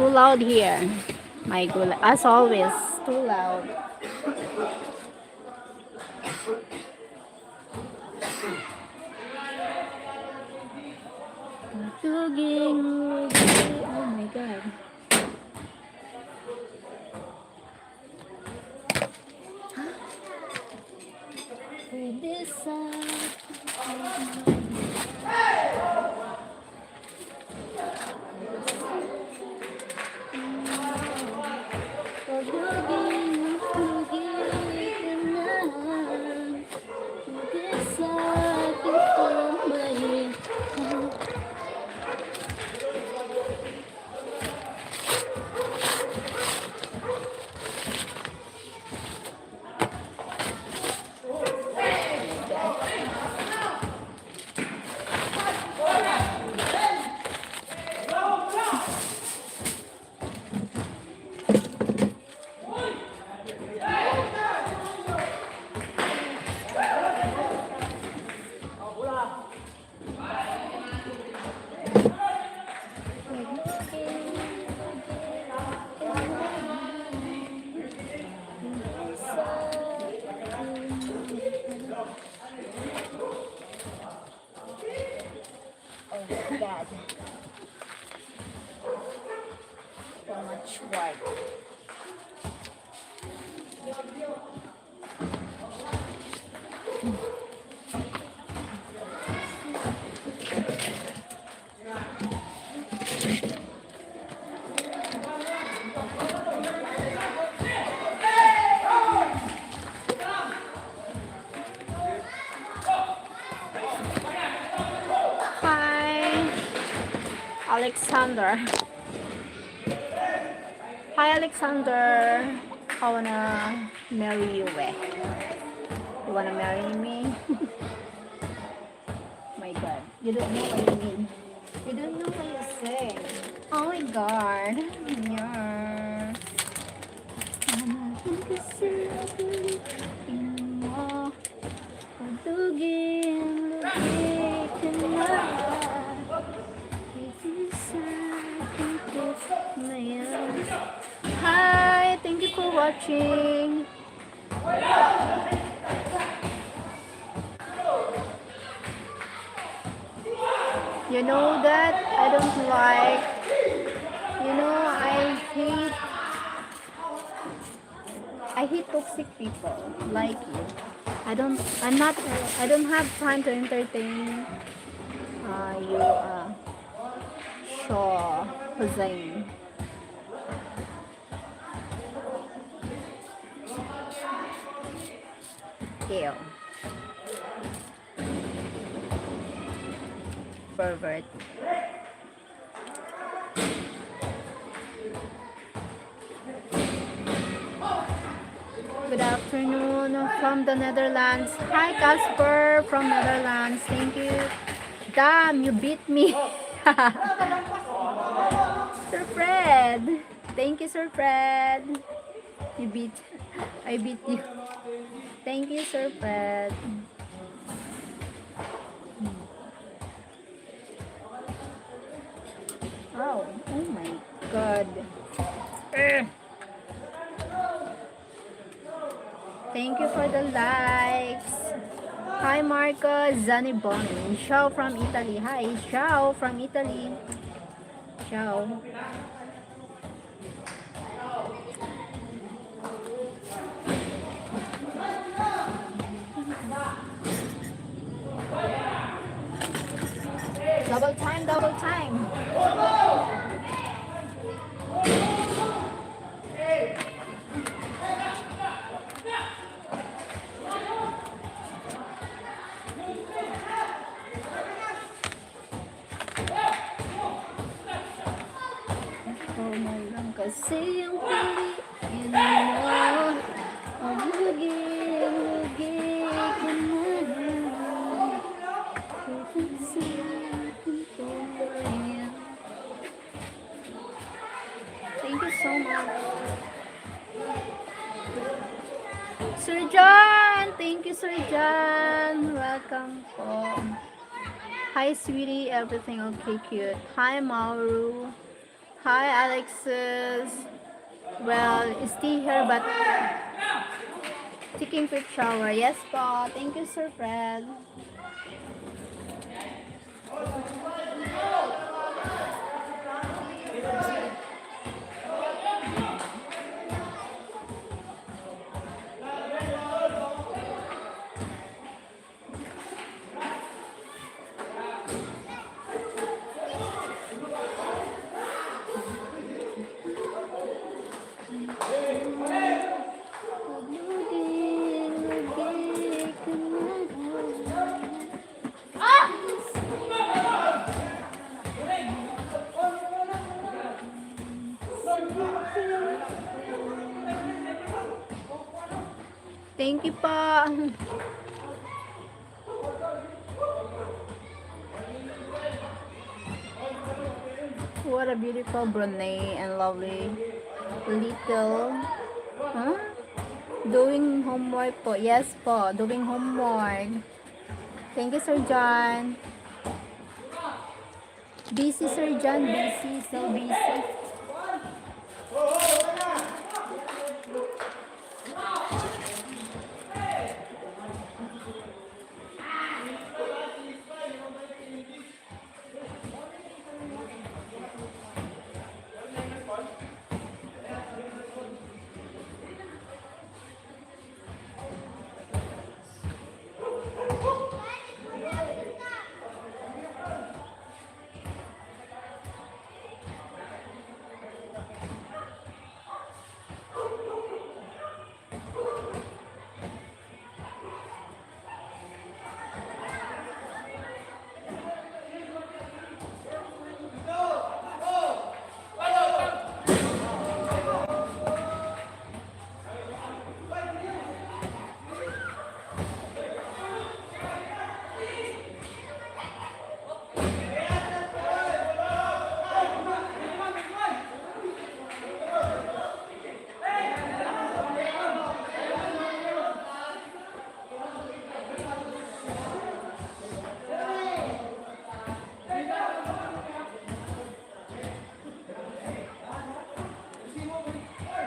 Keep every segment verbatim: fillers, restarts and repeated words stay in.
Too loud here. My gula, as always, too loud. Tuging, oh my God. Pwede sa Oh my God. So much work. Hi, Alexander. Hi, Alexander. I wanna marry you, eh. You wanna marry me? My God, you don't know what you mean. You don't know what you say. Oh my God. Yeah. Hi, thank you for watching. You know that I don't like, you know, I hate, I hate toxic people like you. I don't, I'm not, I don't have time to entertain uh, you, uh, Shaw Hussein. Ew. Pervert. Good afternoon from the Netherlands. Hi, Casper from Netherlands. Thank you. Damn, you beat me. Sir Fred. Thank you, Sir Fred. You beat. I beat you. Thank you, Sir Fred. Oh, oh my God. Eh. Thank you for the likes. Hi, Marco Zaniboni. Ciao from Italy. Hi, ciao from Italy. Ciao. Double time, double time. Ikaw na lang kasi ang piliin mo. Maglugi-lugi ka na. Kahit sa akin ko na yan. Thank you so much. Sir John! Thank you, Sir John! Welcome po. Hi, sweetie. Everything okay, cute? Hi, Mauro. Hi, Alexis. Well, stay here but taking quick shower. Yes po. Thank you, Sir Fred. Thank you po. What a beautiful, brunette and lovely little, huh? Doing homework po. Yes po, doing homework. Thank you, Sir John. Busy, Sir John. Busy, so busy.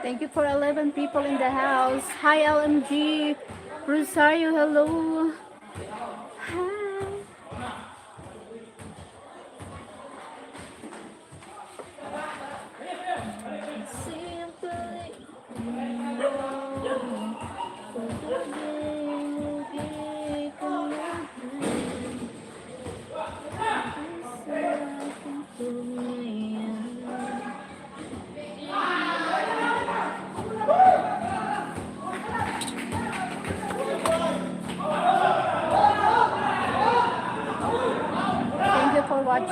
Thank you for eleven people in the house. Hi, L M G. Rosario, hello. Hi. Simply Thank you for watching.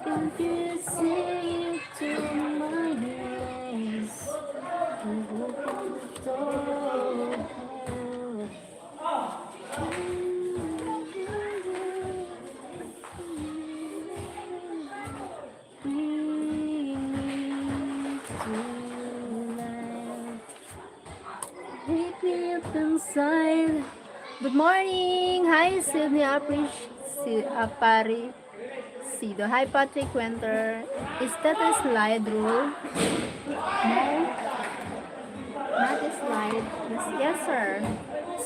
Confusing to my eyes. Bring me to life. Wake me up inside. Good morning! Hi, Sydney Apri-, si Aparecido. Hi, Patrick Winter. Is that a slide rule? No? Not a slide. Yes, yes, sir.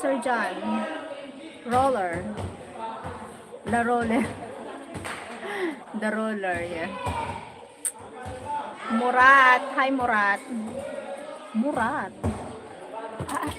Sir John. Roller. La Roller. The Roller, yeah. Murat. Hi, Murat. Murat. Ah,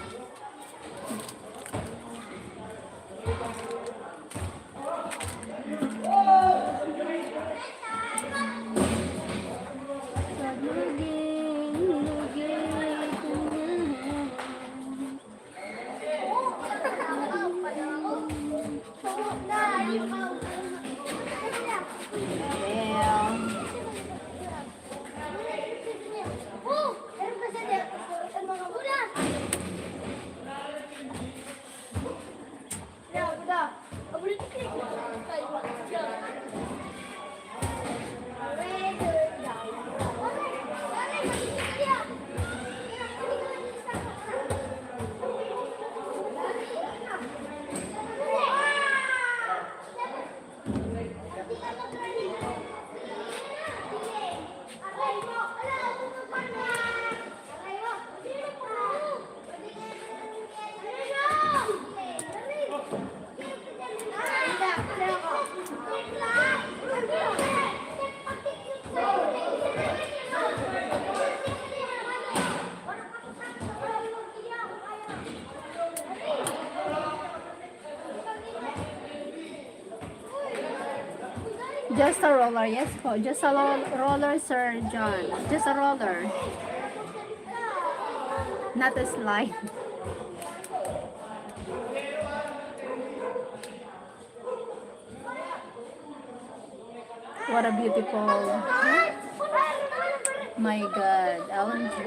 Just a roller, yes po. Just a lo- roller, Sir John. Just a roller. Not a slide. What a beautiful. My God, L M G.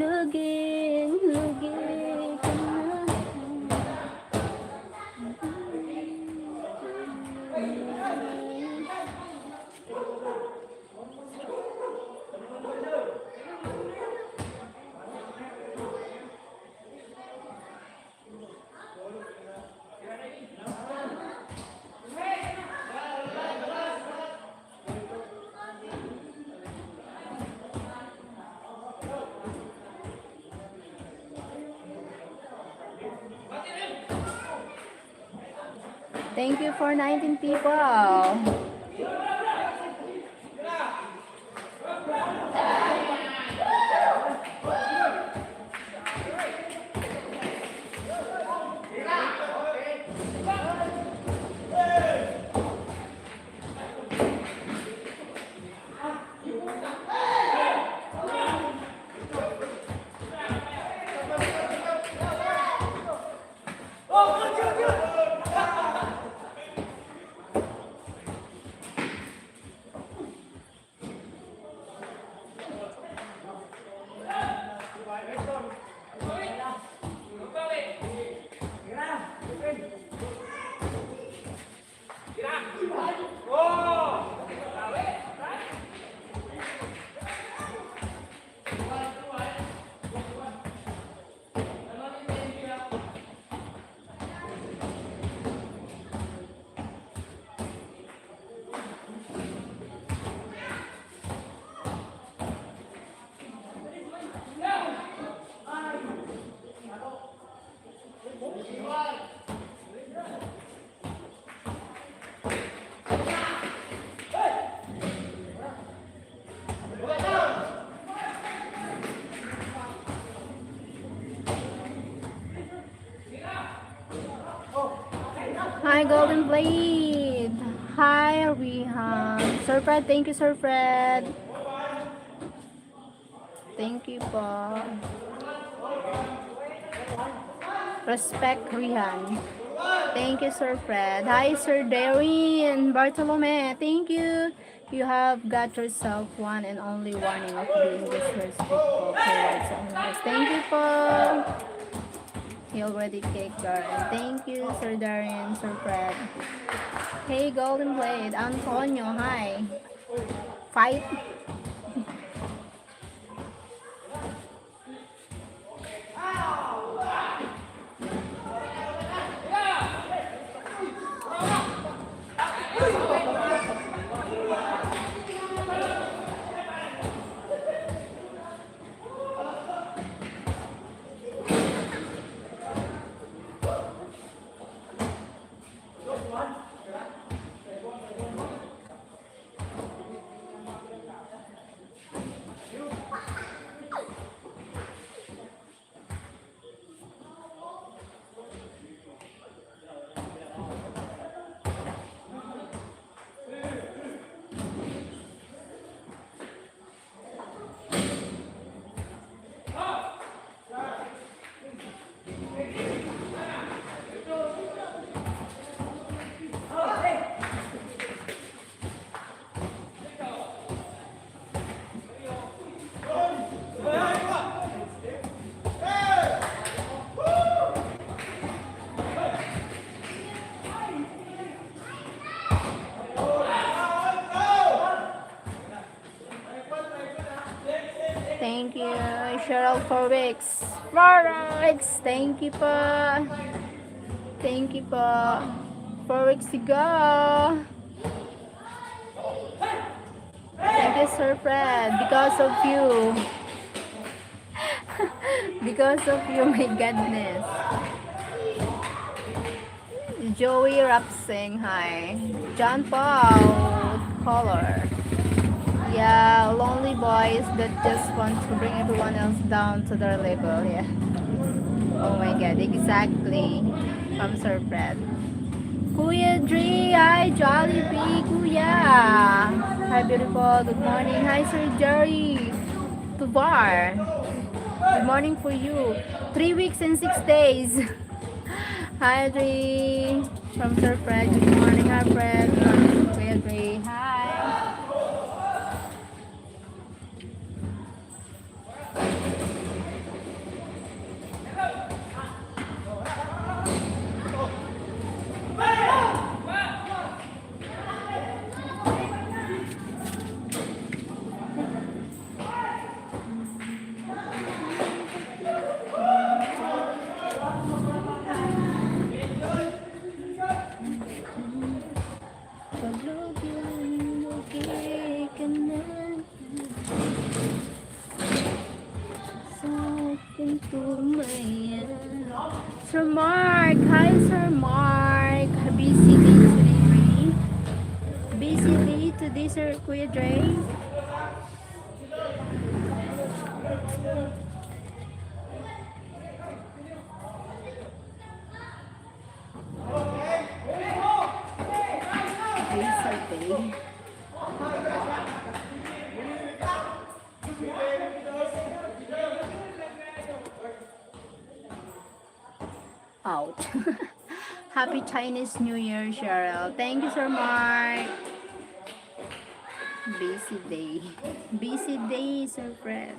Lugin, lugin ka na. Thank you for nineteen people. Hi, Golden Blade. Hi, Rihan. Sir Fred, thank you, Sir Fred. Thank you po. Respect, Rihan. Thank you, Sir Fred. Hi, Sir Darwin Bartolome. Thank you. You have got yourself one and only warning of being disrespectful towards others. Thank you po. He already kicked, Darwin. Thank you, Sir Darwin, Sir Fred. Hey, Golden Blade. Antonio, hi. Fight. Thank you, Cheryl Forex. Forex, thank you po. Thank you po. Forex Siga. Thank you, Sir Fred. Because of you. Because of you, my goodness. Joey Rapsing, hi. John Paul Color. Yeah, lonely boys that just want to bring everyone else down to their level. Yeah. Oh my God, exactly. From Sir Fred. Kuya Dre, hi, Jollibee, Kuya. Hi, beautiful. Good morning. Hi, Sir Jerry Tovar. Good morning for you. Three weeks and six days. Hi, Dre. From Sir Fred. Good morning, hi, Fred. From Kuya Dre. Hi. Paglugi-lugi ka na sa aking tumaya. Sir Mark! Hi, Sir Mark! Busy day today, Ray. Busy day today, Sir Kuya Dre. Busy day. Out. Happy Chinese New Year, Cheryl. Thank you, Sir Mark. Busy day. Busy day, Sir Fred.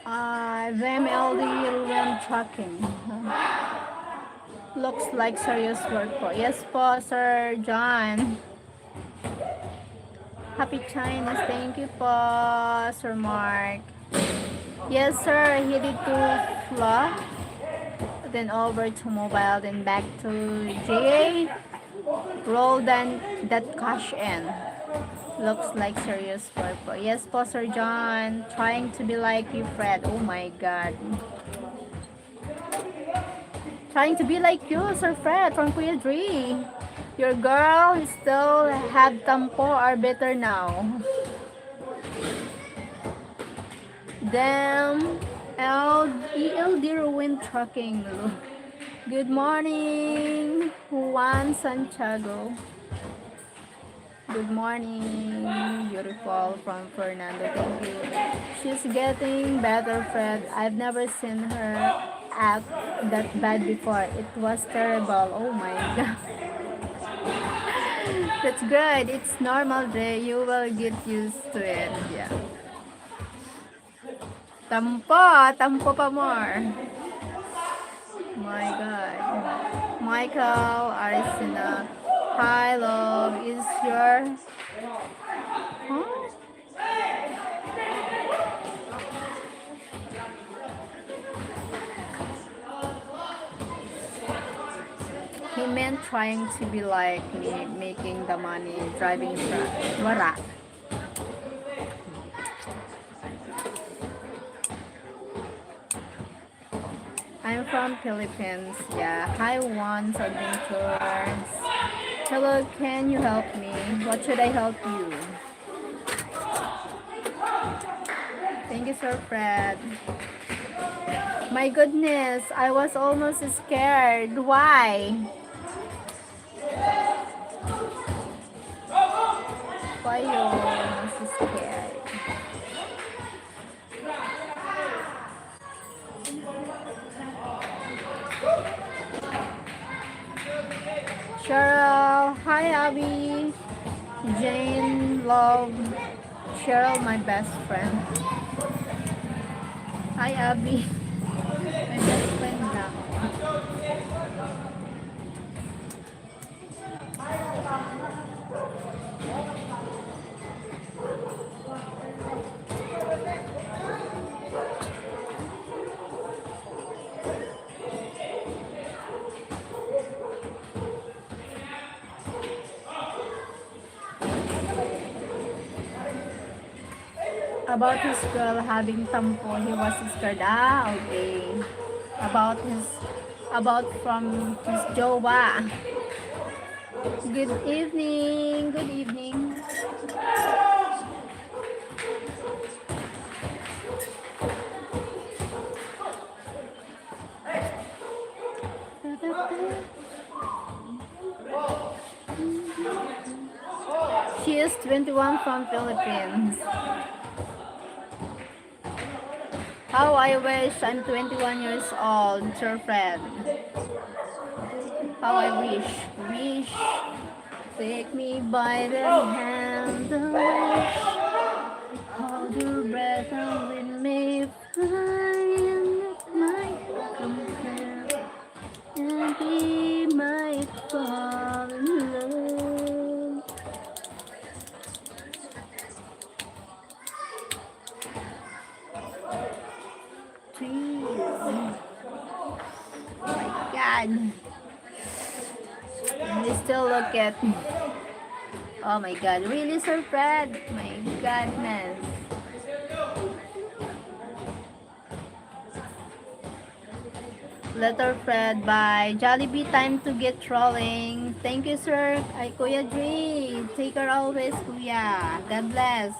Uh, them L D L when trucking. Looks like serious work po. Yes po, Sir John. Happy Chinese. Thank you po, Sir Mark. Yes, sir. Headed to Fla. Then over to Mobile. Then back to J A. Roll then that cash in. Looks like serious work po. Yes po, Sir John. Trying to be like you, Fred. Oh my God. Trying to be like you, Sir Fred, from Kuya Dre. Your girl still have tampo are better now. Damn, L E L D Ruin Trucking. Good morning, Juan Santiago. Good morning, beautiful from Fernando. Thank you. She's getting better, Fred. I've never seen her act that bad before. It was terrible. Oh my God. That's good. It's normal, Dre. You will get used to it. Yeah. Tampo, tampo pa more. My God. Michael Arisina. Hi, love. Is your... Huh? He meant trying to be like me, making the money, driving truck. Wara. I'm from Philippines. Yeah. Hi, Once Adventures. Hello, can you help me? What should I help you? Thank you, Sir Fred. My goodness, I was almost scared. Why? Why you almost scared? Cheryl, hi, Abby. Jane, love. Cheryl, my best friend. Hi, Abby. My best friend na. About his girl having tampo, he was scared. Ah, okay. About his, about from his jowa. Good evening, good evening. She is twenty-one from Philippines. How I wish I'm twenty-one years old, your friend. How I wish, wish. Take me by the hand, the wish. Hold your breath and with me fly, and let my heart compare. And we might fall in love. Jeez. Oh my God. They still look at me. Oh my God. Really, Sir Fred? My goodness. Letter Fred by Jollibee. Time to get rolling. Thank you, sir. Ay, Kuya Dre. Take care always, Kuya. God bless.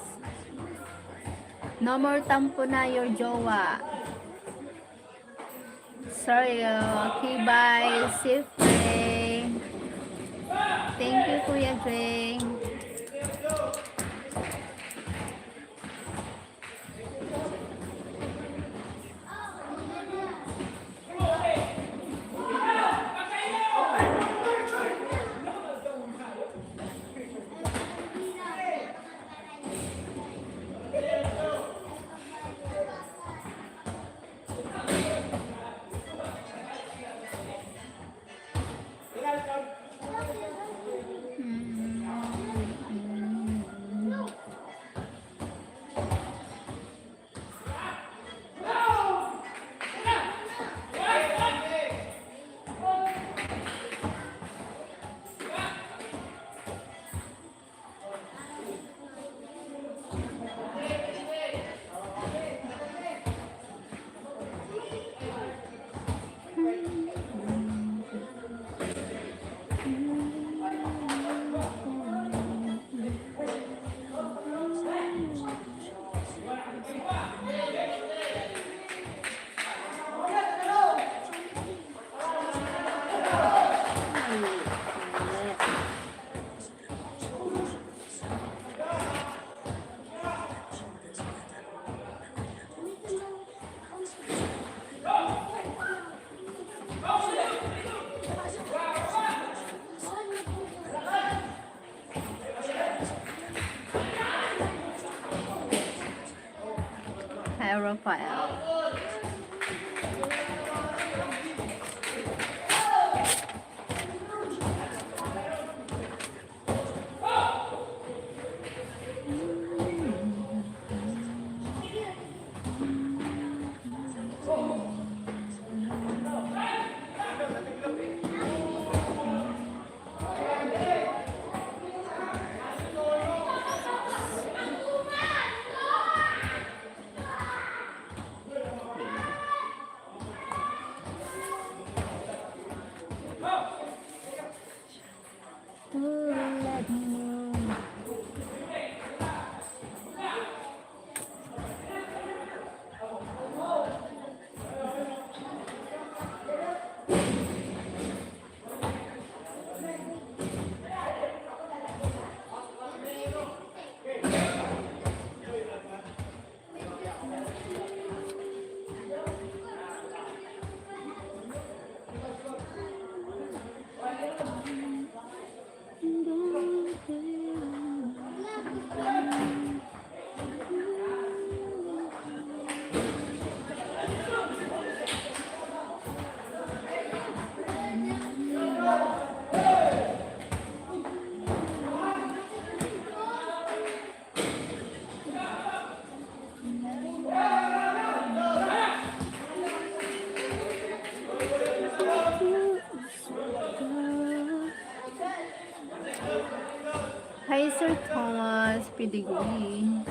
No more tampo na your jowa. Sorry, oh. Okay, bye. Safe day. Thank you, Kuya Dre. Hi, Rafael. Tulad mo. Hi, Sir Thomas Pedigree.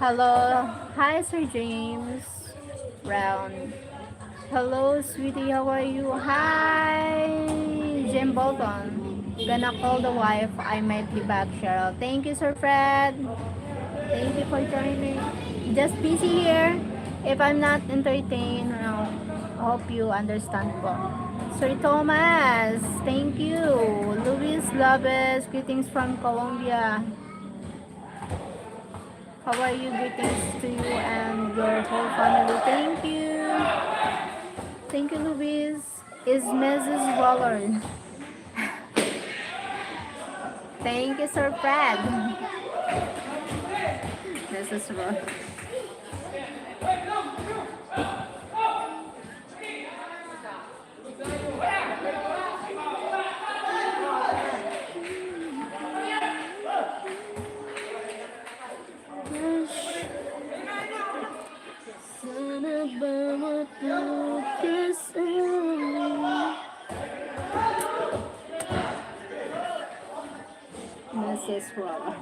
Hello. Hi, Sir James Brown. Hello, sweetie. How are you? Hi, Jim Bolton. Gonna call the wife. I might be back, Cheryl. Thank you, Sir Fred. Thank you for joining. Just busy here. If I'm not entertained, I hope you understand po. Sir Thomas, thank you. Luis Lopez, greetings from Colombia. How are you? Greetings to you and your whole family. Thank you. Thank you, Luis. Is Missus Waller. Thank you, Sir Fred. Missus Waller. Sana ba matulog ka sa Missus Waller.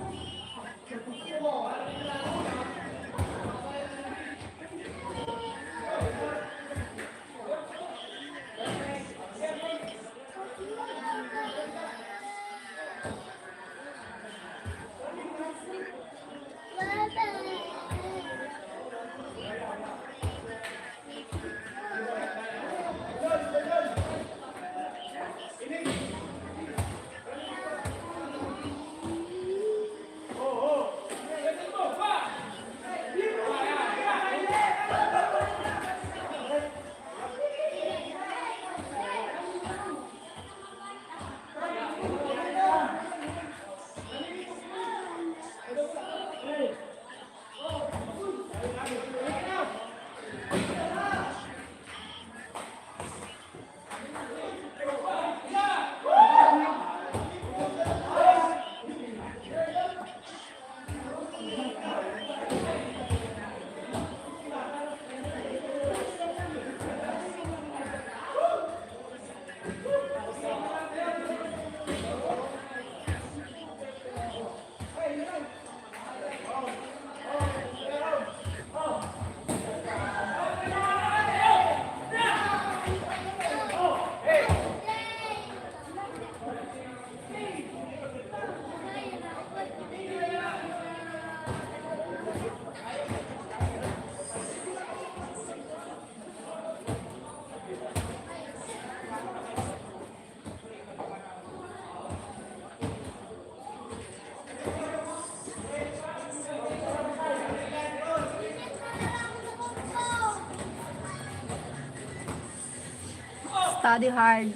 Study hard.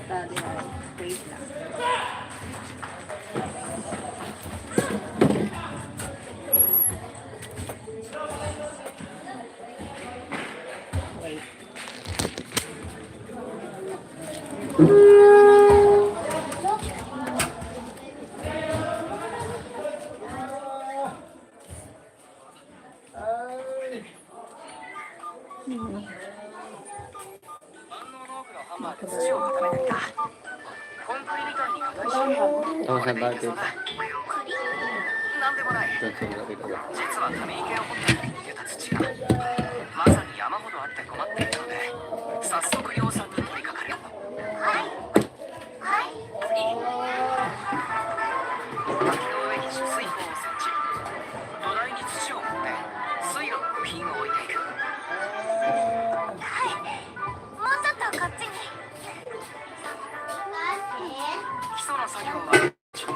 Study hard. Wait lang. Wait. Tapos na ba ito? Ito, ito, ito. 実はため池を掘っていた土がまさに山ほどあって困っていたので、早速量産に取り掛かる。はい、はい、次。 の上に取水口を設置。土台に土を盛って水路の部品を置いていく。はい、もうちょっとこっちに。基礎の作業は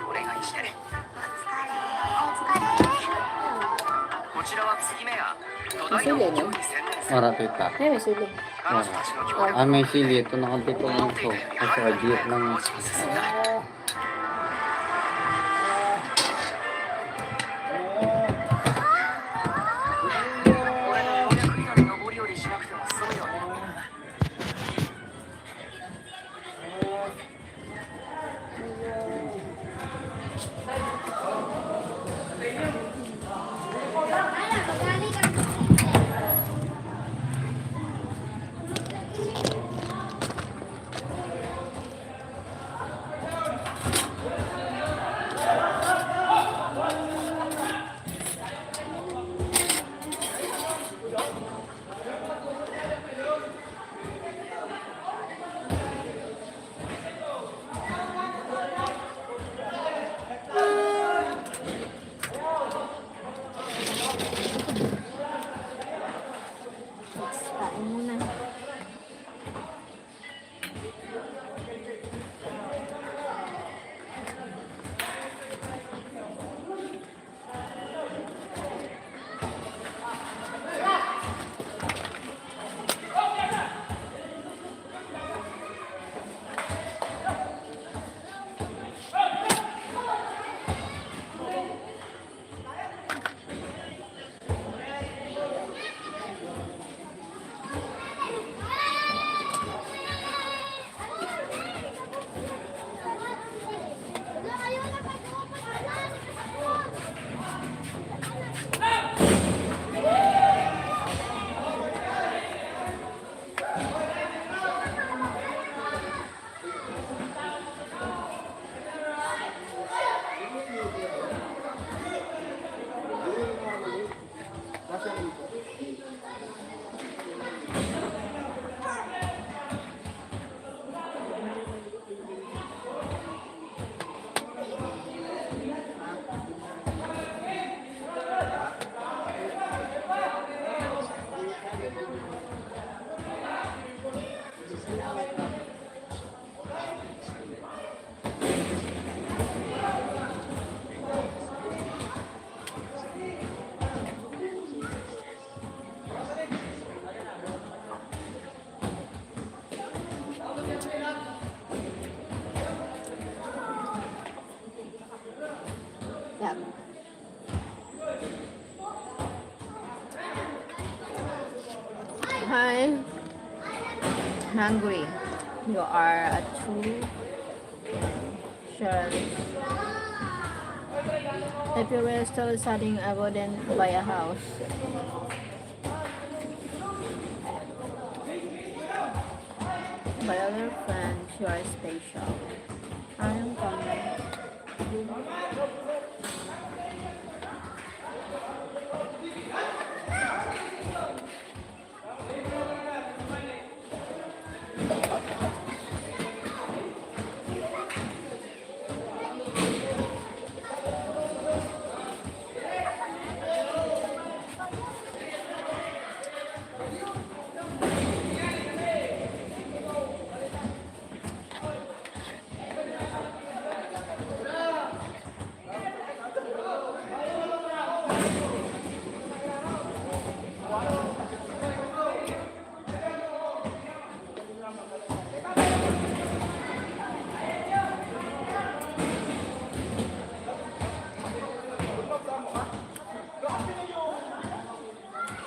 俺がしてる。お疲れ、お疲れ。こちらは継ぎ目が土台の補強に専念する。 Marapit pa. Ay, may sili. 彼女たちの協力 Ah, may sili. Ito nakapito lang ito. Kasi agiyot lang. Hi. Hungry. You are a true chef. If you were still studying, I wouldn't buy a house. Buy a little friend, you are special. I am coming.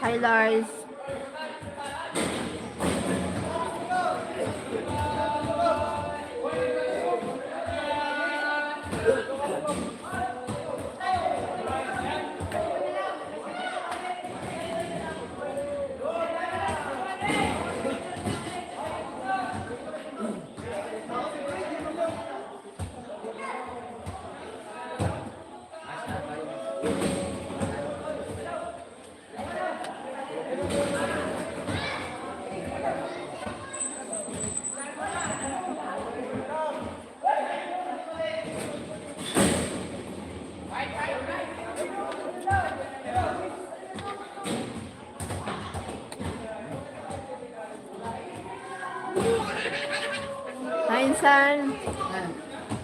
Hi, Lars. Hi, insan.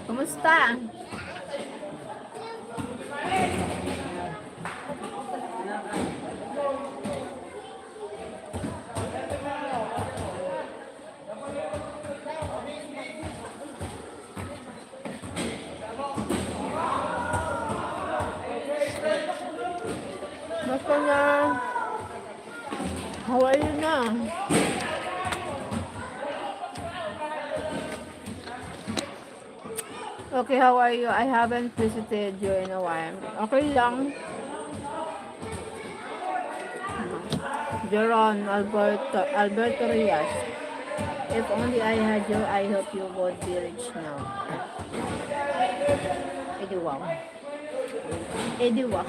Kumusta? Basta na, how are you na? Okay, how are you? I haven't visited you in a while. Okay lang. Jeron Alberto, Alberto Rias. If only I had you, I hope you would be rich now. Edi wow. Edi wow.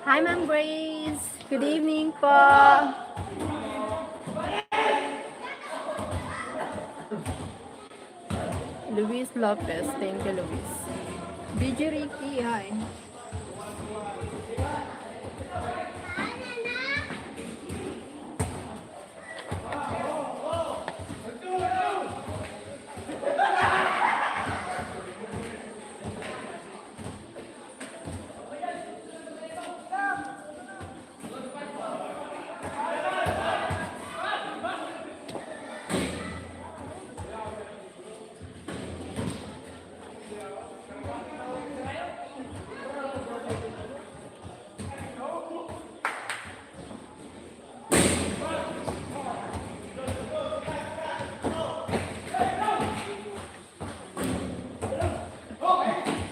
Hi, Ma'am Grace. Good evening po. Luis Lopez. Thank you, Luis. D J Ricky, hi.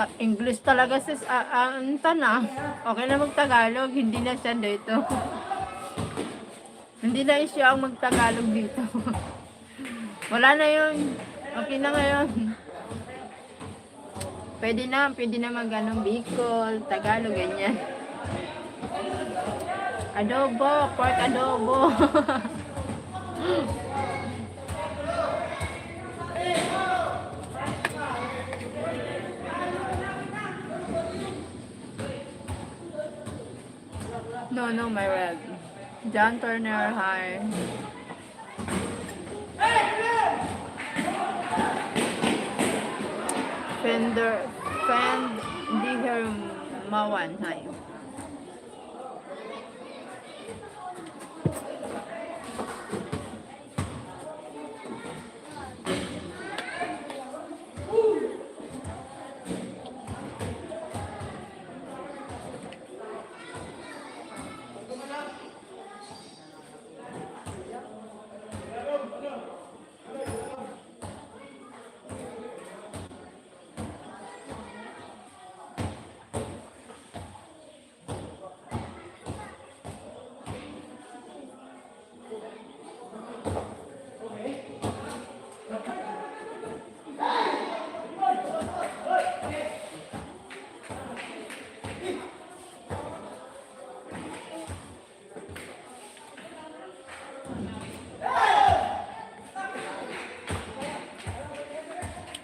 Ah, English talaga, sis, ah, ah, ang tana. Okay na mag-Tagalog, hindi na siya dito. Hindi na siya ang mag-Tagalog dito. Wala na yun. Okay na ngayon. Pwede na, pwede na mag, ano, Bicol, Tagalog, ganyan. Adobo, pork adobo. No, no, my red. John Turner, hi. Fender, Fend Dihermawan, hi.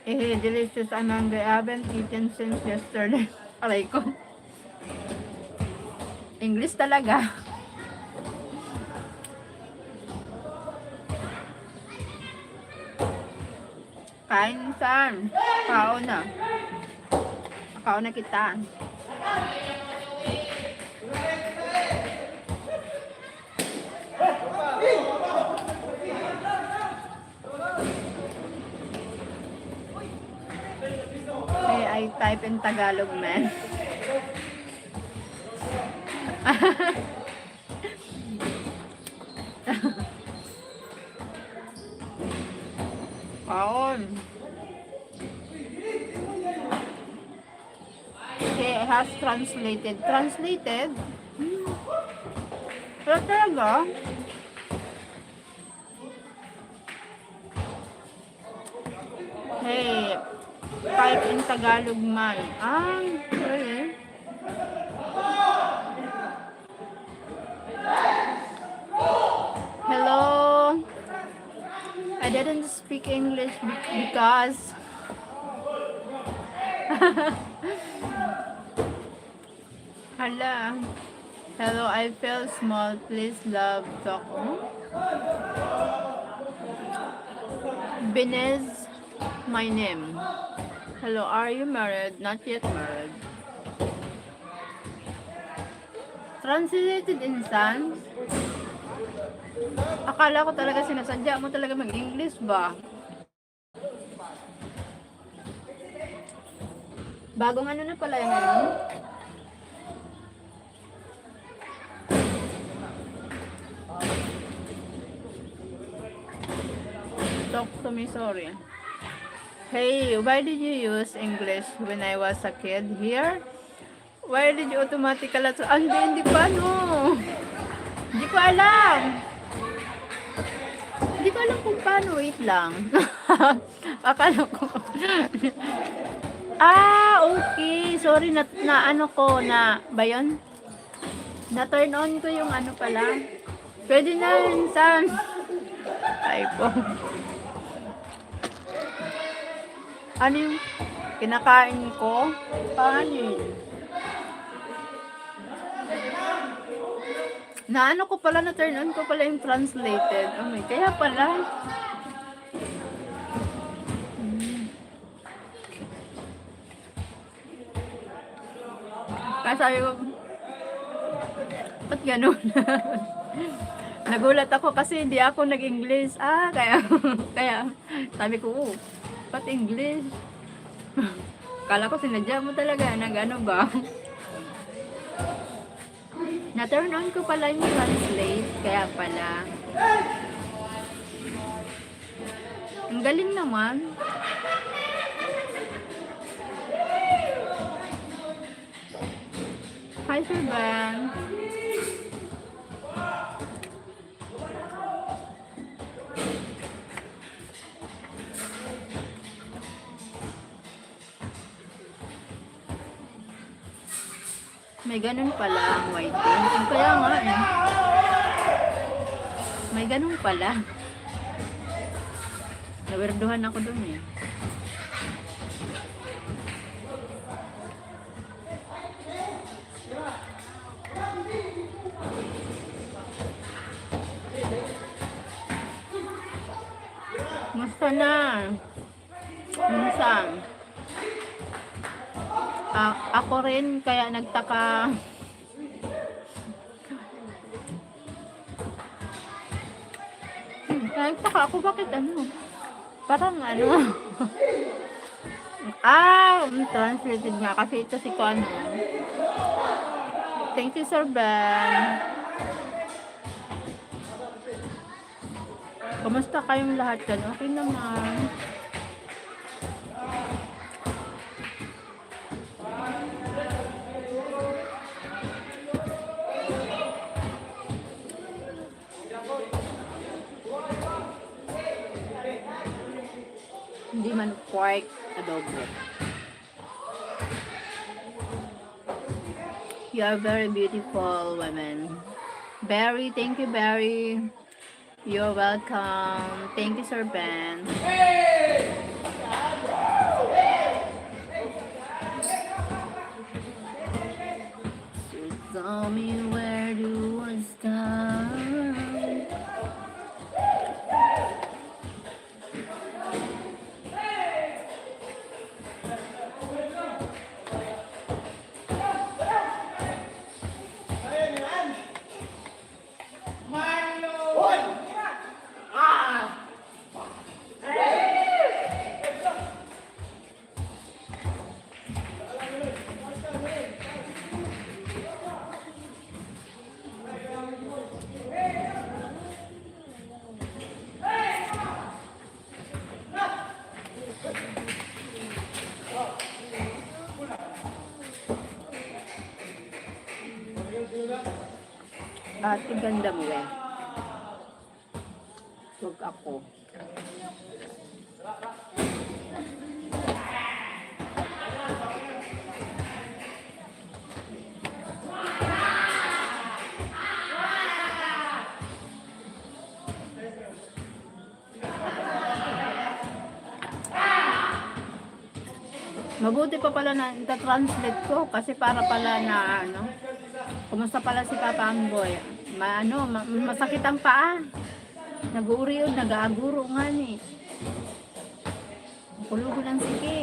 Eh, delicious ang mangga. I haven't eaten since yesterday. Aray ko. English talaga. Kain, Sam. Kaon na. Kaon na kita. Hey, I type in Tagalog, man. Kaon. He has translated. Translated? Hmm. Pero talaga? Hey, type in Tagalog man. Ah, okay. Hello. I didn't speak English be- because Hala. Hello, I feel small. Please love talk. Hmm? Binez, my name. Hello, are you married? Not yet married. Translated in San? Akala ko talaga sinasadya mo talaga mag-English ba? Bagong ano na pala yan, ano? Talk to me, sorry. Hey, why did you use English when I was a kid here? Why did you automatically tra- Hindi, hindi pa, no. Hindi ko alam. Hindi ko alam kung paano. Wait lang. Akala ko. Ah, okay. Sorry, na, na ano ko, na, ba yun? Na turn on ko yung ano pala. Pwede na yun, Sam. Ay po. Ano yung kinakain ko? Kanin. Na ano ko pala, na turn on ko pala yung translated. Oh my, kaya pala. Hmm. Kaya sabi ko, "Ba't ganun?" Nagulat ako kasi hindi ako nag-English. Ah, kaya, kaya sabi ko, "Oh, ba't English?" Kala ko sinadya mo talaga, nag-ano ba? Na-turn on ko pala yung translate, kaya pala. Ang galing naman. Hi, Sir Ben. May ganun pala ang whiting. Kaya nga eh. May ganun pala. Nawerduhan ako dun eh. Musta na? Minsan. Ah, ako rin, kaya nagtaka. Nagtaka ako, bakit ano? Parang ano? Ah, translated nga. Kasi ito si Kuan. Thank you, Sir Ben. Kumusta kayong lahat dyan? Okay naman. Hindi man pork adobo. You are very beautiful women. Barry, thank you, Barry. You're welcome. Thank you, Sir Ben. So tell me where do I start? Ate, ganda mo eh. Huwag ako. Mabuti pa pala na ita-translate ko kasi para pala na ano, kumusta pala si Papa Anggoy? Ma-, ano, ma-, masakit ang paa. Nag-uuriod, nag-aaguro nga ni. Kulugon ang siki.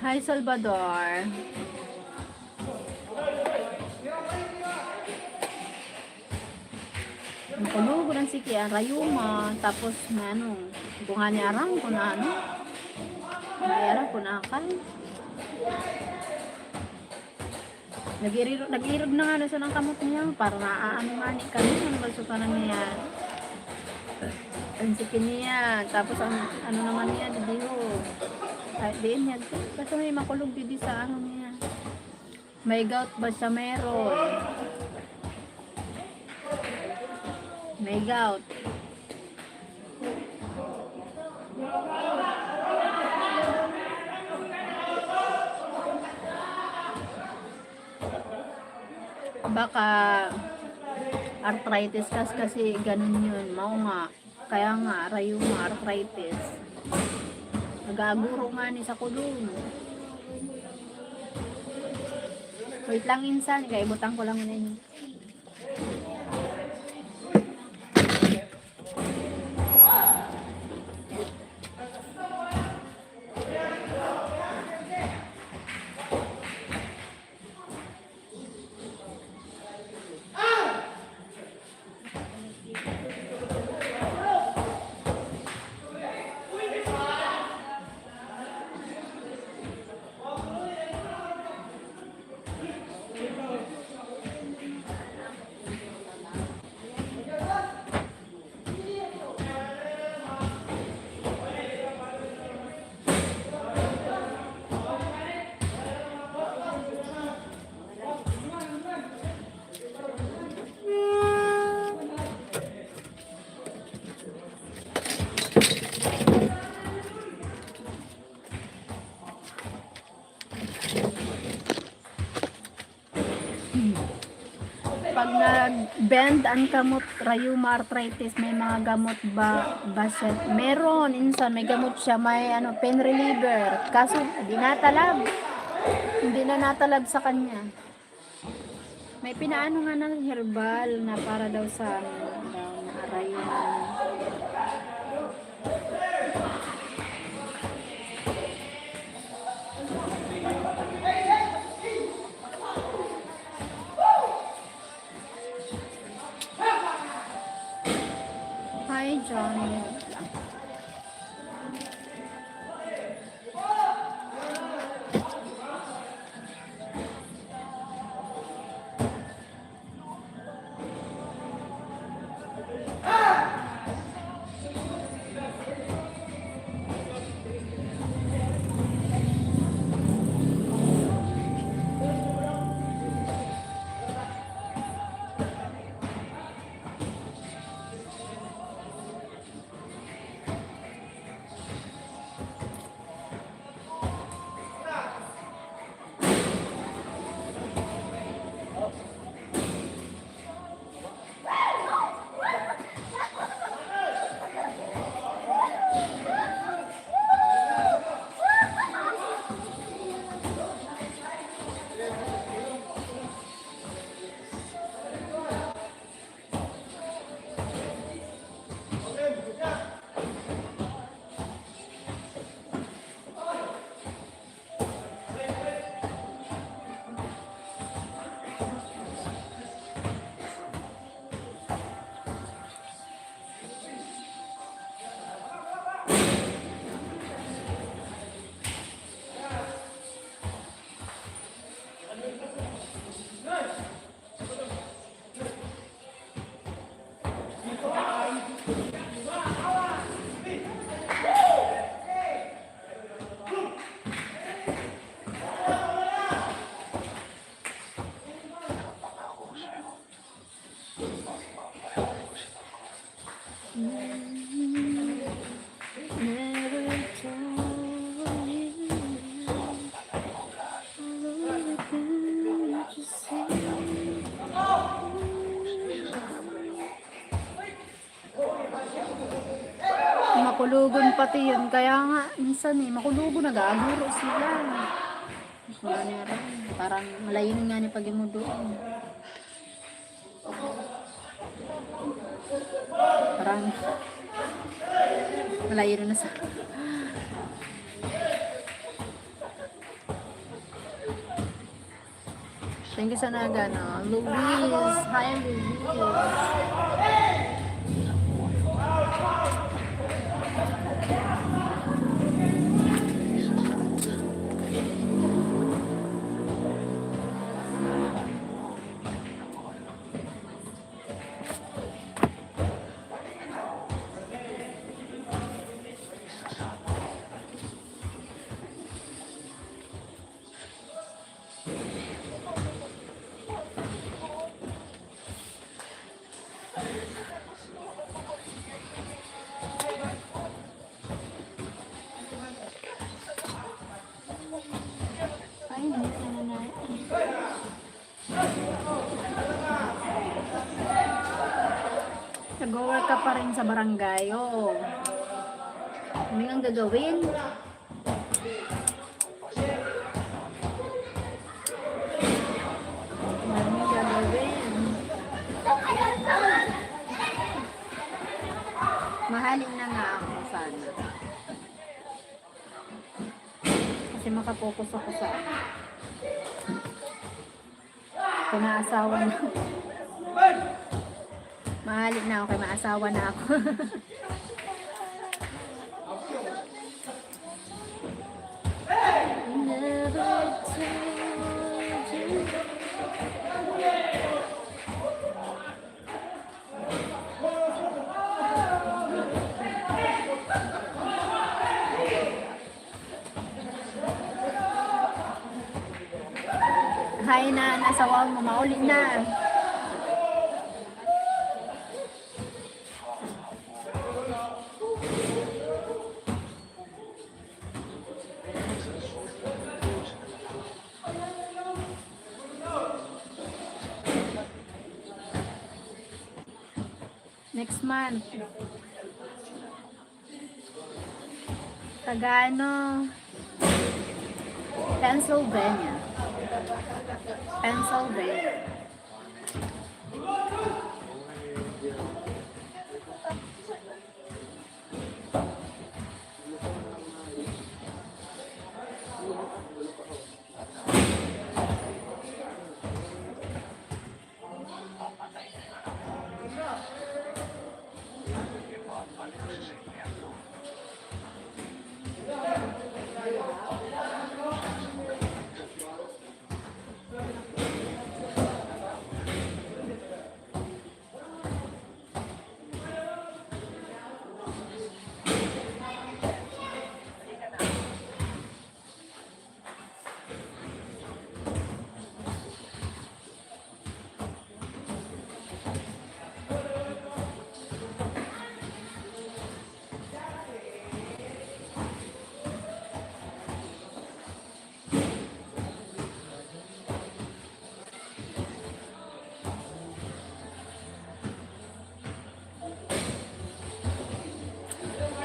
Hi, Salvador. Ang kulugon ang siki, ah, rayuma, tapos na ano, kung nga ni aram kung ano, hindi aram kung akan. Nag-iriro-, nag-irog na nga na siya ng kamot niya, para naaano nga ni kami, ano ba sa tanang niya? Ang siki niya, tapos ang ano naman niya, didiho. Kahit diin niya, basta may makulog didi sa ano niya. May gout ba siya? Meron. May gout. Baka arthritis kas-, kasi ganun yun. Mao nga. Kaya nga, rayuma, arthritis. Nag-aaguro nga ni sa kulong. Wait lang, insan. Kaya ibutang ko lang na yun. Bend ang kamot, rayuma, arthritis, may mga gamot ba, ba siya? Meron, insan may gamot siya, may ano, pain reliever. Kaso, di natalab. Hindi na natalab sa kanya. May pinaano nga ng herbal na para daw sa, ano, daw na rayuma. Hi, Johnny. Makulogon pati yun. Kaya nga, minsan eh, makulogon, nag-aaguro sila. Gusto nga niya rin. Parang malayo nga ni pag-imudoon. Parang malayo na sa... Thank you sa naga, no? Luis. Hi, Luis. Ay, hindi na na. Nag-work ka pa rin sa barangay, oo. Ano nga gagawin? Maraming gagawin. Mahalin na nga ako sana. Kasi makapokus ako sa ano. Kung maasawa na. Mahali na ako kay maasawa na ako. Hay na, nasawa mo, mauli na. Next month. Taga ano? Pennsylvania. Pennsylvania.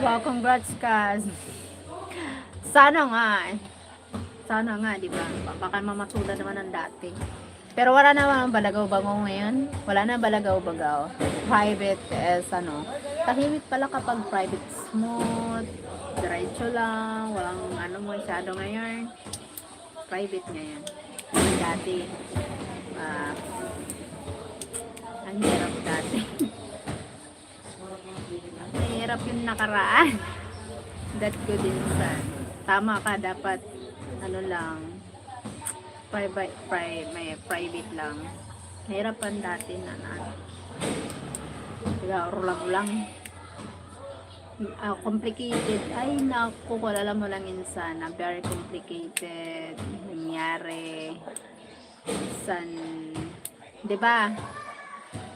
Wow, congrats, Kaz. Sana nga eh. Sana nga, di ba? Baka mamasuda naman ang dati. Pero wala na ang balagaw-bagaw ngayon. Wala na balagaw-bagaw. Private is ano, tahimik pala kapag private, smooth, diretso lang, walang ano masyado ngayon. Private ngayon. Dati, ah, ang hirap dati. Mahirap yung nakaraan. That ko din sa tama ka, dapat ano lang, private, pri, may private lang. Mahirap ang dati na, na ulang-ulang. Ah, complicated. Ay, naku, kung alam mo lang insan na very complicated nangyari. San, di ba?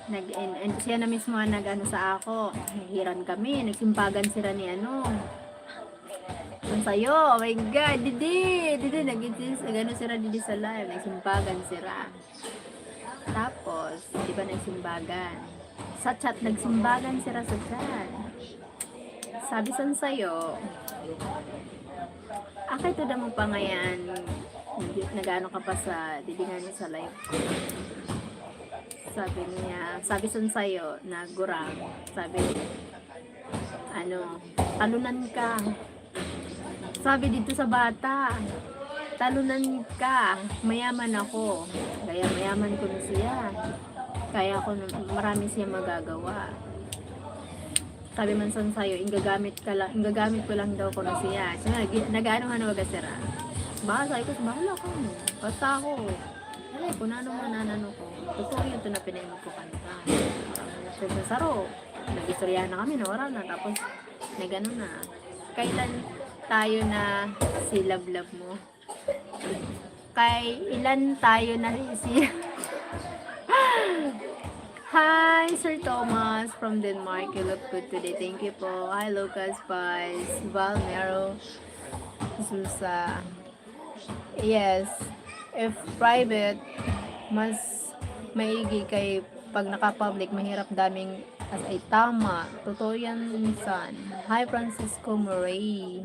Nag, and, and siya na mismo ang nag-ano sa ako. Nahiran kami. Nagsimbagan sila ni ano. Ang sayo, oh my God, didi, didi, nag-, nag-ano sila didi sa live. Nagsimbagan sila. Tapos, di ba nagsimbagan? Sa chat, nagsimbagan sila sa chat. Sabi san sayo, "Akay to damo pa ngayan, nag-ano ka pa sa, didi nga ni sa live." Sabi niya, sabi san sayo, nagurang, sabi, ano, "Talunan ka." Sabi dito sa bata, "Talunan ka, mayaman ako." Kaya mayaman ko na siya. Kaya ako na, marami siya magagawa. Sabi man san sayo, "Inggagamit ka lang, inggagamit ko lang daw ko na siya." So, nag-, nag-ano nga na baga sira. Baka sabi ko, "Bahala ka mo. Basta ako." Ano, kung ano man ang ano ko. Totoo yun, ito na pinahimog ko kanta. So, sa saro, nag-istoryahan na kami, nawara na. Tapos, nag-ano na. Kailan tayo na si love-love mo? Kay ilan tayo na si Hi, Sir Thomas from Denmark. You look good today. Thank you po. Hi, Lucas Paz, Val Mero, Susa. Yes. If private, mas maigi kay pag naka-public, mahirap daming as ay tama. Totoo yan minsan. Hi, Francisco Murray.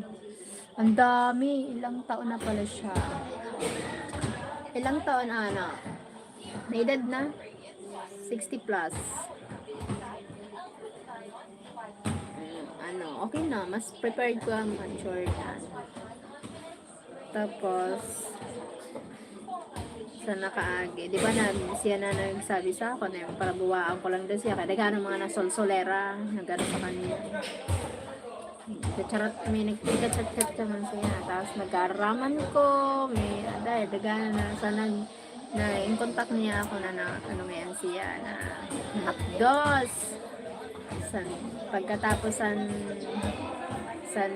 Ang dami. Ilang taon na pala siya? Ilang taon, ano? May edad na? Sixty plus. Ano, okay na. Mas prepared ko ang matured na. Tapos, sa nakaagi, di ba na, siya na nagsabi sa ako na yung palabuwaan ko lang daw siya. Kaya nagano mga nasolsolera, nagano sa kanya. Nagchat-chat, may nagchat-chat naman siya. Tapos nagkaraman ko, may, aday, daga na, sa nag, na in contact niya ako na, na ano ngayon siya, na hapdos. San, pagkatapos san, san,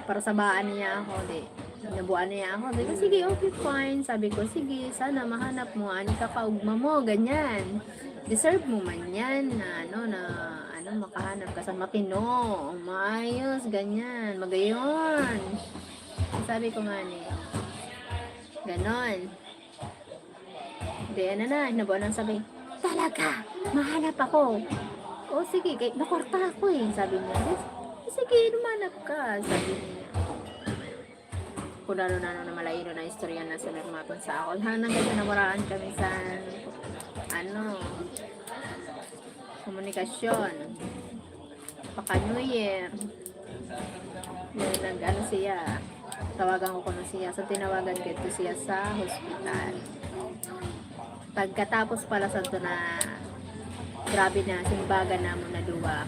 para sabaan niya ako, di, nabuan niya ako. Sabi ko, "Sige, okay, fine." Sabi ko, "Sige, sana mahanap mo, ani ka kaugma mo, ganyan. Deserve mo man yan, na ano, na, ano, makahanap ka sa matino, maayos, ganyan, magayon." Sabi ko nga ni, ganon. Di, ano na, nabuan ang sabi, "Talaga, mahanap ako." O sige, kay, nakwarta ako eh, sabi niya. Sige, lumanap ka, sabi niya. Kung ano na, ano na malaino na istorya na sa normaton sa ako. Hanggang sa nawaraan kami sa, ano, komunikasyon. Paka New Year. Yung nag-ano siya, tawagan ko kuno siya. So, tinawagan ko ito siya sa hospital. Pagkatapos pala sa ito na grabe na simbagan namon na duwa,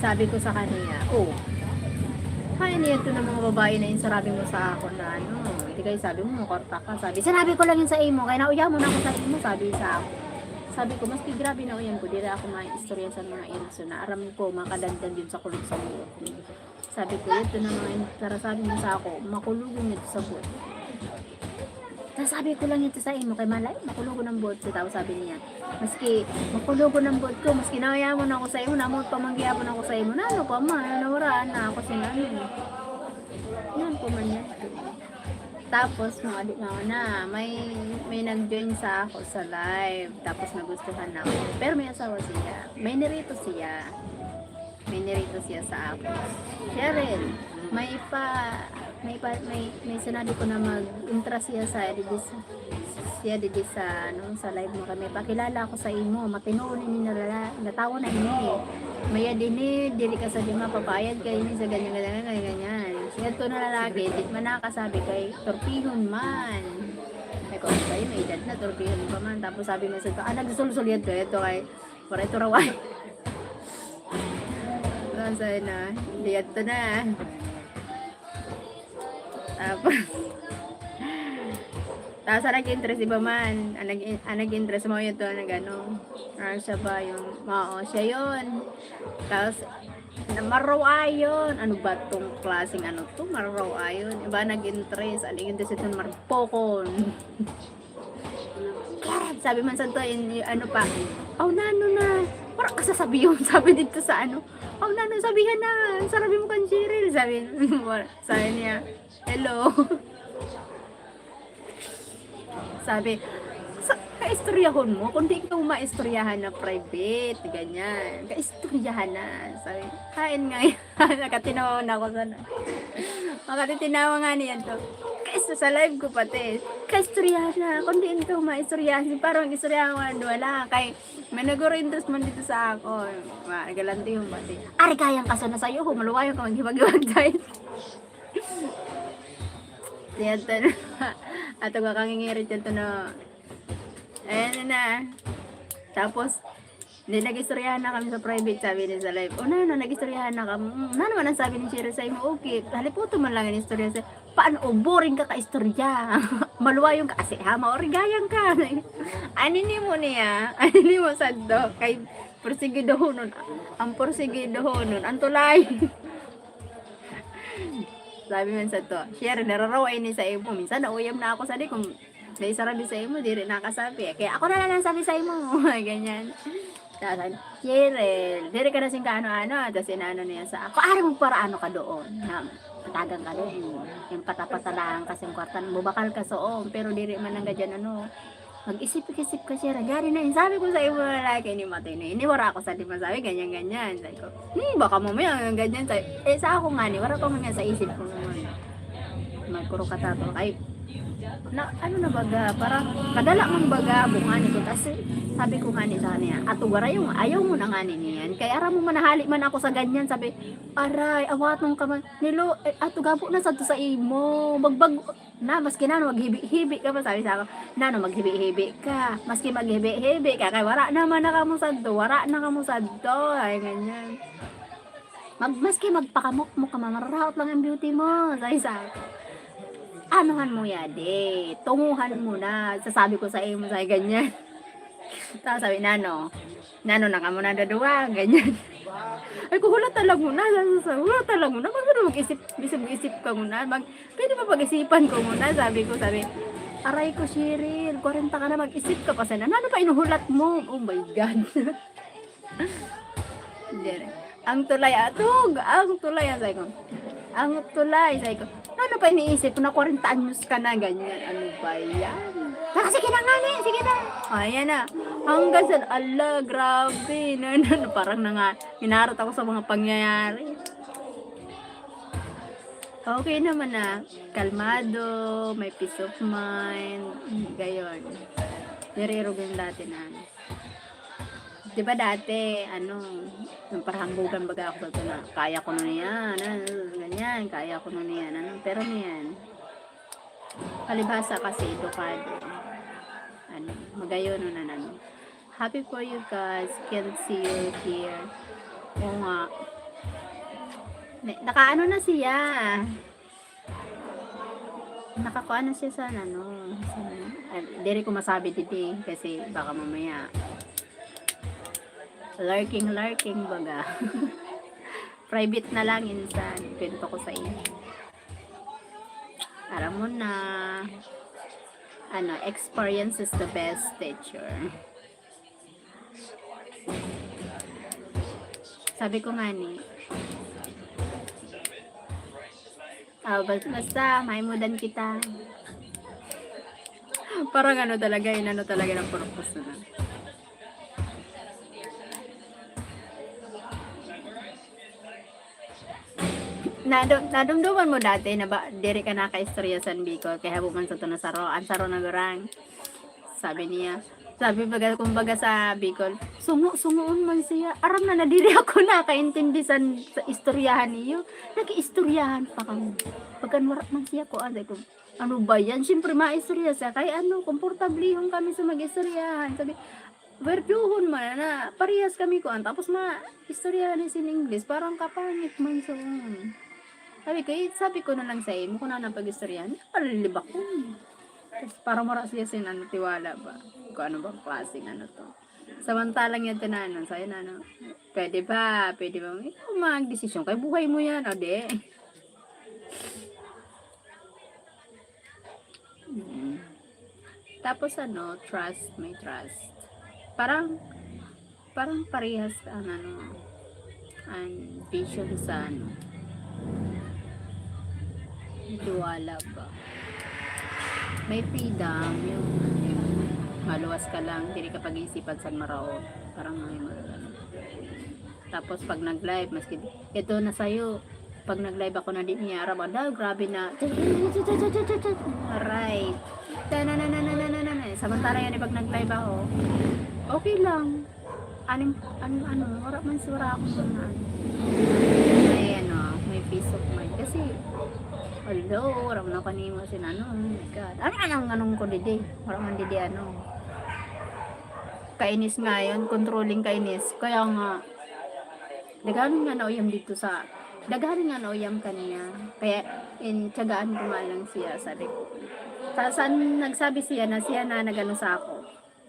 sabi ko sa kaniya, "Oh, haen niya ito ng mga babae na insarabi mo sa ako na ano, hindi kayo sabi mo, makorta ka." Sabi, "Sinabi ko lang yun sa imo, kaya nauya mo na ako sa imo," sabi sa ako. Sabi ko, "Maski grabe na uyan ko, dira ako maistorya sa mga ilo." So, na aram ko, makadagdag yun sa kulog sa buhok ko. Sabi ko, "Ito na mga in-, sarasabi mo sa ako, makulog yun ito sa buhok." Sasabi ko lang ito sa imo, kay malay, makulog ang buhok sa tao, sabi niya. Maski makulog ang buhok ko, maski nayaman ako sa imo, namot pa man gyapon ako sa imo, na ano pa man, nawara na ako sin ano. Yan po man yan. Tapos, mga di na, na, may, may nag-join sa ako sa live. Tapos, nagustuhan ako. Pero may asawa siya. May nirito siya. May nirito siya sa ako. Cheryl, may pa, may pa, may, may sinabi ko na mag-intra siya sa, siya didi sa, ano, sa live mo kami. Pakilala ako sa imo. Matino ni nalala, natawa na ini. Mayad ini, dili ka sa di mapapayad kay ini sa ganyan, ganyan, ganyan, ganyan. Siya to na lalaki, di man nakasabi kay torpihon man. Ay, kung sa'yo, may edad na, torpihon pa man. Tapos sabi mo sa ito, ah, nagsusulsol yan to, ito kay, para ito raway. Ang sa'yo na, liyad to na. Tapos, tapos ang nag-interest iba man, ang nag-, ang nag-interest mo yun to, nag-ano, ah, siya ba yung, oo, siya yun. Tapos, na maraw-ayon, ano ba tong klaseng ano to, maraw-ayon. Iba nag-interest, ang nag-interest ito, marpokon. Sabi man sa to, in, ano pa, "Aw, nano na, wala ka sasabihin," sabi dito sa ano, "Aw, nano, sabihan na, sarabi mo kan Cheryl," sabi, sabi niya, "Hello." Sabi, sa, kaistoryahon mo, kung di ka maistoryahan na private, ganyan. Kaistoryahan na. Sabi, haen nga yan. Nakatinawa na ako sana. Makatitinawa nga niyan to. Kais-, sa live ko pati. Kaistoryahan na. Kung di ka maistoryahan, parang istoryahan ko na duwa lang. Kay, may naguro-interest man dito sa ako. Ma, galante yung pati. Ari kayang kaso na sa'yo, maluwayo ka, maghiwag-hiwag tayo. Yan to na. Ato ka kangingirit yan to na. Ayan na. Tapos, hindi, nag-istoryahan na kami sa private, sabi ni sa live. "O, nano, nag-istoryahan na kami." "Mm, nano man ang sabi ni Cheryl sa imo?" "Okay, haliputo man lang ang istorya sa, paano, o, boring ka kaistorya." "Maluwayon ka kasi, ha, maorigayang ka." Anini mo niya, anini mo sadto, kay porsigidohonon, ang porsigidohonon, ang tulay. Sabi man sa to, "Share, nararaw ay ni sa imo. Minsan nauyam na ako sa di kung may sarabi sa imo, diri nakasabi. Kaya ako na lang ang sabi sa imo." Ganyan. Tapos, "Cheryl, diri ka na sing kaano-ano." Tapos inaano niya sa ako, "Ari mo para ano ka doon? Ha? Patagan ka doon. Yung patapatalaan ka sa kwartan, bubakal ka soon, pero diri man lang gadyan ano." Mag-isip-isip ka, Cheryl. Gari na yun. Sabi ko sa imo na lagi, ni Matay na yun. Ni wala ako sa di masabi, ganyan-ganyan. Sabi ko, "Hmm, baka mamaya, ganyan." Sabi, eh, sa ako nga ni, wala pa man nga sa isip ko naman. Magkuro ka tato. Ay, na, ano na baga, parang kadala man baga, bungani ko. Tas, sabi ko nga ni sa kanya, "Ato, wala yung, ayaw mo na nga ni niyan. Kaya aram mo, manahali man ako sa ganyan." Sabi, "Aray, awatong ka man." Nilo, eh, ato, gabo na sa to sa imo. Bagbag, na, maski nano, maghibi-hibi ka pa, sabi sa ako, "Nano, maghibi-hibi ka. Maski maghibi-hibi ka, kay wala naman na kamo sadto, wala na kamo sadto." Ay, ganyan. "Mag-, maski magpakamukmok ka, mamararaot lang ang beauty mo," sabi sa ako. "Anuhan mo yadi, tunguhan mo na, sasabi ko sa imo," sabi ganyan. Tapos sabi, "Nano, nano na kamo na daduwa?" Ganyan. Ay, ko, "Hulat talaga muna, sa, sa, hulat talaga muna, mag-, mag-isip, isip, isip ka muna, mag-, pwede pa pag-isipan ko muna," sabi ko, sabi, "Aray ko, Cheryl, kwarenta ka na, mag-isip ka pa sana. Ano pa inuhulat mo?" Oh my God. Dire. "Ang tulay, atog! Ang tulay!" Ang sabi ko, "Ang tulay!" Sabi ko, "Ano pa iniisip ko na kwarenta anyos ka na?" Ganyan. Ano ba yan? "Ah, sige na nga ni, sige na." Oh, ayan na. Hanggang sa, ala, grabe. Na, na, na, parang nanga, minarot ako sa mga pangyayari. Okay naman na. Kalmado, may peace of mind. Gayon. Nire-review yung dati na ano. Di ba dati, ano, yung parang hambugan baga ako sa ito na, kaya ko na yan, ano, ganyan, kaya ko na yan, ano, pero niyan, palibhasa kasi, edukado, ano, magayon na ano. Happy for you guys, can't see you here. Oo nga. Ne-, nakaano na siya. Nakakuha na siya sa ano, sa, ah, diri ko masabi didi kasi baka mamaya lurking, lurking baga. Private na lang insan, kwento ko sa inyo. Aram mo na, ano, experience is the best teacher. Sabi ko nga ni, ah, bas-, basta, maimudan kita. Parang ano talaga, inano talaga ng purpose na. Nadum-, nadumduman mo dati na ba, diri ka nakaistorya sa Bicol, kaya habo man sa to na saro, ang saro na gurang. Sabi niya, sabi baga, kumbaga sa Bicol, "Sungo-sungoon man siya. Aram na, nadiri ako nakaintindi san, sa istoryahan niyo. Nag-iistoryahan pa kami. Pagkan wara man siya ko, ano ko, ano ba yan? Siyempre, maistorya siya. Kaya ano, komportablehon kami sa mag-istoryahan." Sabi, "Werduhon man na, parehas kami kuan. Tapos ma-istoryahan ni sin English, parang kapangit man soon." Sabi ko, eh, sabi ko na lang sa imo, kung ano ang pag-istoryahan, malilibak ko. Tapos parang wala siya sin ano, tiwala ba? Kung ano bang klaseng ano to. Samantalang yan, tinanon, sa'yo na, ano, pwede ba? Pwede ba? Ikaw magdesisyon. Kaya buhay mo yan, o di? Mm. Tapos ano, trust, may trust. Parang, parang parehas ang ano, ang vision sa ano, tiwala ba? May freedom, yung maluwas ka lang, diri ka pag-iisipan sa maraot. Parang may mga ano. Tapos pag nag-live, maski ito na sa'yo, pag nag-live ako na di niya aram, ada, grabe na. Aray. Tananananananana. Samantala yan, pag nag-live ako, okay lang. Anim, ano, ano, wala man si, wala akong mga ano. May ano, may peace of mind. Kasi, although, wala man ako nimo sin ano, oh my God. Ano, anong, anong ko didi? Wala man didi ano. Kainis ngayon, controlling kainis. Kaya nga, daghan nga nauyam dito sa, daghan nga nauyam kaniya. Kaya, in, tiyagaan ko nga lang siya, sabi ko. Sa, saan nagsabi siya na siya na nagano sa ako?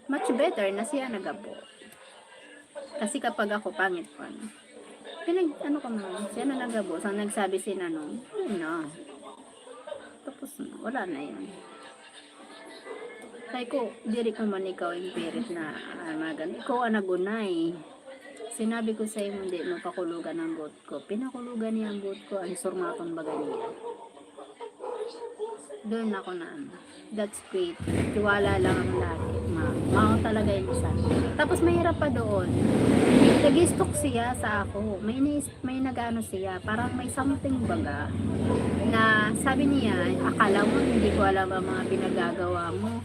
Much better na siya nagabo. Kasi kapag ako, pangit ko, ano. Pinag, ano ko naman, siya na nagabo. Sa nagsabi si Nanong, yun na. Tapos na, wala na yun. Sabi ko, diri ko man ikaw impirit na, ah, mga ganun. Ikaw ang nagunay. Sinabi ko sa imo, di mo pakulugan ang goat ko. Pinakulugan niya ang goat ko, ang surmaton baga niya. Doon ako na, ano, that's great. Tiwala lang ang lagi. Ma, mao talaga yung isa. Tapos mahirap pa doon. Nag-stalk siya sa ako. May inis-, may nag-ano siya, parang may something baga na sabi niya, "Akala mo hindi ko alam ang mga pinagagawa mo."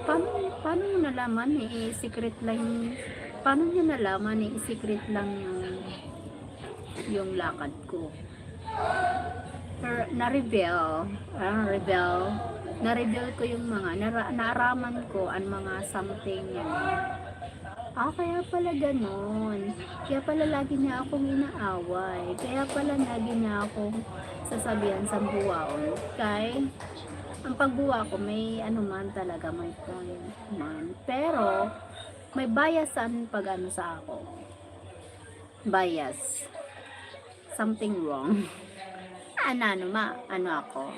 Paano, paano mo nalaman? Eh, secret lang yung, paano niya nalaman? Eh, secret lang yung, yung lakad ko. Pero na-reveal, ah, reveal, na-reveal ko yung mga, nara-, naaraman ko ang mga something yan. Ah, kaya pala ganon. Kaya pala lagi niya akong inaaway. Kaya pala lagi niya akong sasabihan sa buwaon. Kay, ang pagbuwa ko, may ano man talaga, may point man. Pero, may bias ang pag-ano sa ako. Bias. Something wrong. Ano, ano, ma, ano ako?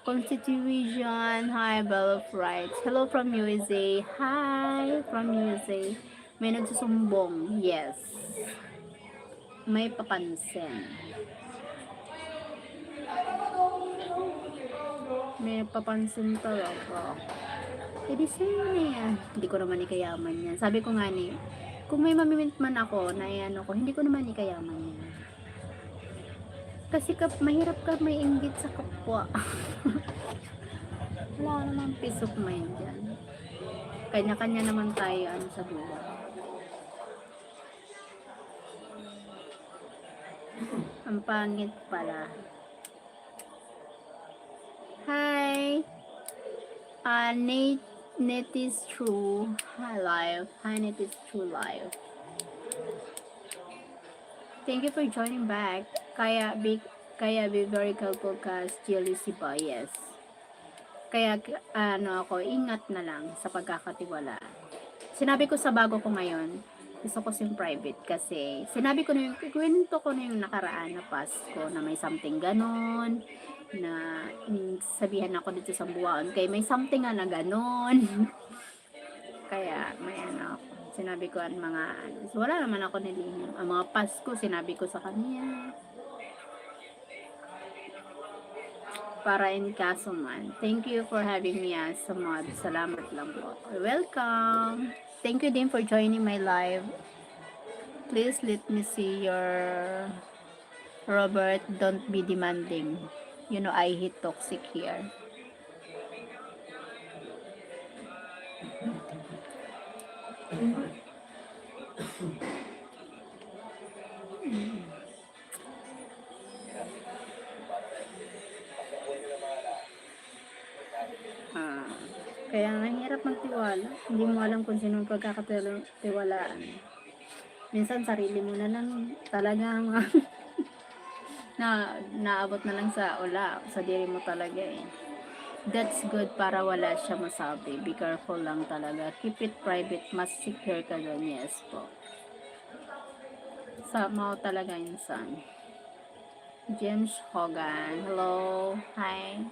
Constitution, hi, Bell of Rights. Hello from U S A. Hi, from U S A. May nagsusumbong. Yes. May papansin. May papansin talaga. Eh, di sa'yo na yan. Hindi ko naman ikayaman yan. Sabi ko nga ni, kung may mamimint man ako na ano ko, hindi ko naman ikayaman yan. Kasi kap mahirap ka mainggit sa kapwa. Wala ka namang peace of mind dyan. Kanya-kanya naman tayo, ano, sa buhay. Ang pangit pala. Hi! Ah, Nate, Nate is true. Hi, live. Hi, Nate is true live. Thank you for joining back. Kaya be, kaya be very careful, cause jealousy bias. Kaya, ano ako, ingat na lang sa pagkakatiwalaan. Sinabi ko sa bago ko ngayon, gusto ko siyang private kasi sinabi ko na yung, kwento ko na yung nakaraan na past ko na may something ganon, na, mm, sabihan ako dito sa buwaon kay may something nga na ganon. Kaya may ano ako, sinabi ko ang mga, wala naman ako nilihim. Ang mga past ko, sinabi ko sa kanya. Para in kaso man. Thank you for having me as a mod. Salamat lang po. Welcome! Thank you din for joining my live. Please let me see your Robert, don't be demanding. You know, I hate toxic here. Ah, kaya ang hirap magtiwala. Hindi mo alam kung sino ang pagkakatiwalaan. Minsan sarili mo na lang talagang na naabot na lang sa wala, sa diri mo talaga eh. That's good para wala siya masabi. Be careful lang talaga. Keep it private. Mas secure ka doon. Yes po. Sa mao talaga insan. James Hogan. Hello. Hi.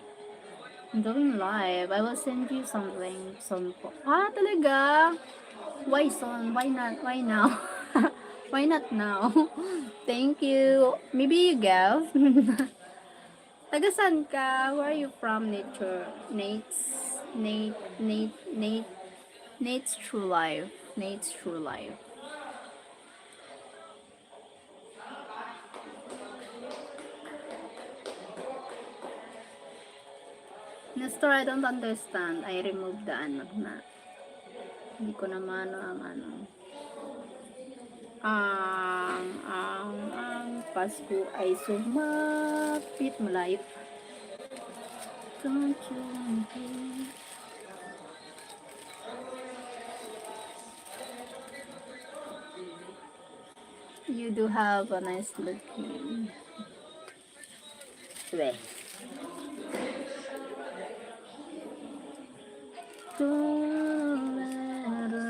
I'm doing live. I will send you something soon po. Ah, talaga? Why soon? Why not? Why now? Why not now? Thank you. Maybe you guess. Taga saan ka? Where are you from, Nature? Nate's, Nate, Nate, Nate, Nate's True Life. Nate's True Life. Nestor, I don't understand. I remove the ano na. Hindi ko na maano ang ano. Ang, ang, ang Pasko ay sumapit, malayo pa. Don't you want to You do have a nice looking. Weh. Don't let her go.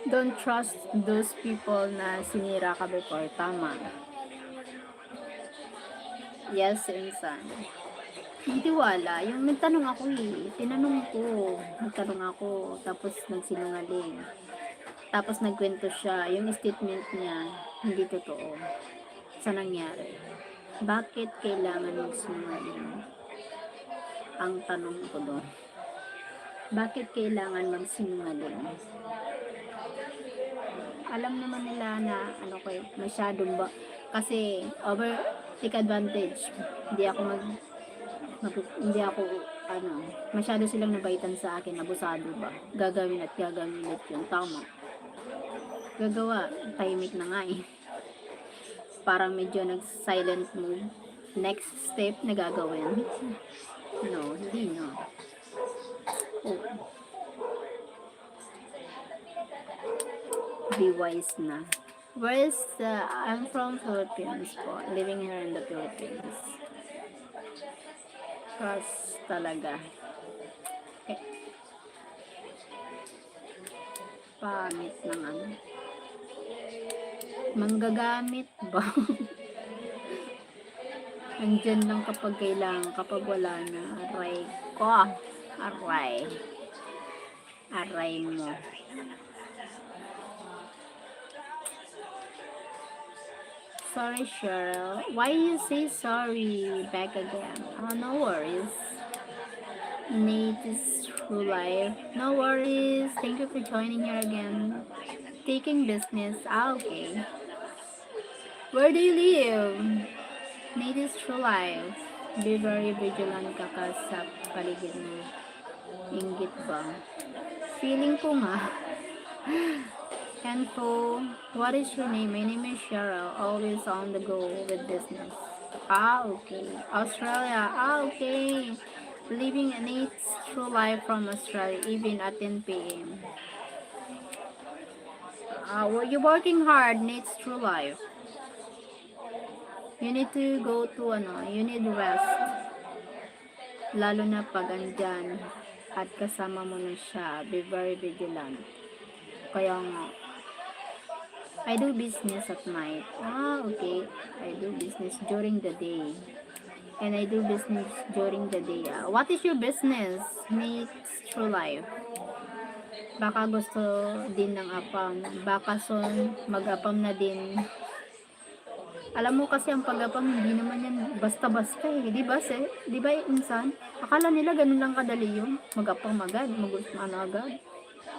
Don't trust those people na sinira ka before. Tama. Yes, insan. Nagtiwala. Yung nagtanong ako eh. Tinanong ko. Nagtanong ako. Tapos nagsinungaling. Tapos nagkwento siya. Yung statement niya, hindi totoo. Sa nangyari. Bakit kailangan magsinungaling? Ang tanong ko doon. Bakit kailangan magsinungaling? Alam naman nila na ano ko eh, masyadong ba, kasi over, take advantage. Hindi ako mag, mag hindi ako ano, masyado silang nabaitan sa akin, abusado ba? Gagawin at gagawin ulit yun, tama. Gagawa, tahimik na nga eh. Parang medyo nag-silent move. Next step na gagawin. No, hindi no. Oh. Be wise na. Where is the, I'm from Philippines po. Living here in the Philippines. Trust talaga. Eh, pangit ng ano. Manggagamit ba? Nandyan lang kapag kailangan, kapag wala na, aray ko, aray. Aray mo. Sorry, Cheryl. Why you say sorry back again? Oh, no worries. Nate is true life. No worries. Thank you for joining here again. Taking business. Ah, okay. Where do you live? Nate is true life. Be very vigilant ka, ka sa paligid mo. Inggit ba? Feeling ko nga. Info, what is your name? My name is Cheryl. Always on the go with business. Ah, okay. Australia. Ah, okay. Living in its true life from Australia, even at ten p m. Ah, well, you're working hard, Nate's true life. You need to go to, ano, you need rest. Lalo na pag andyan at kasama mo na siya, be very vigilant. Kaya nga, I do business at night. Ah, okay. I do business during the day. And I do business during the day. Ah, what is your business? Nate's true life. Baka gusto din ng apam. Baka soon, mag-apam na din. Alam mo kasi ang pag-apam, hindi naman yan basta-basta eh. Di ba, sir? Di ba, minsan? Akala nila ganun lang kadali yun. Mag-apam agad, mag ano agad.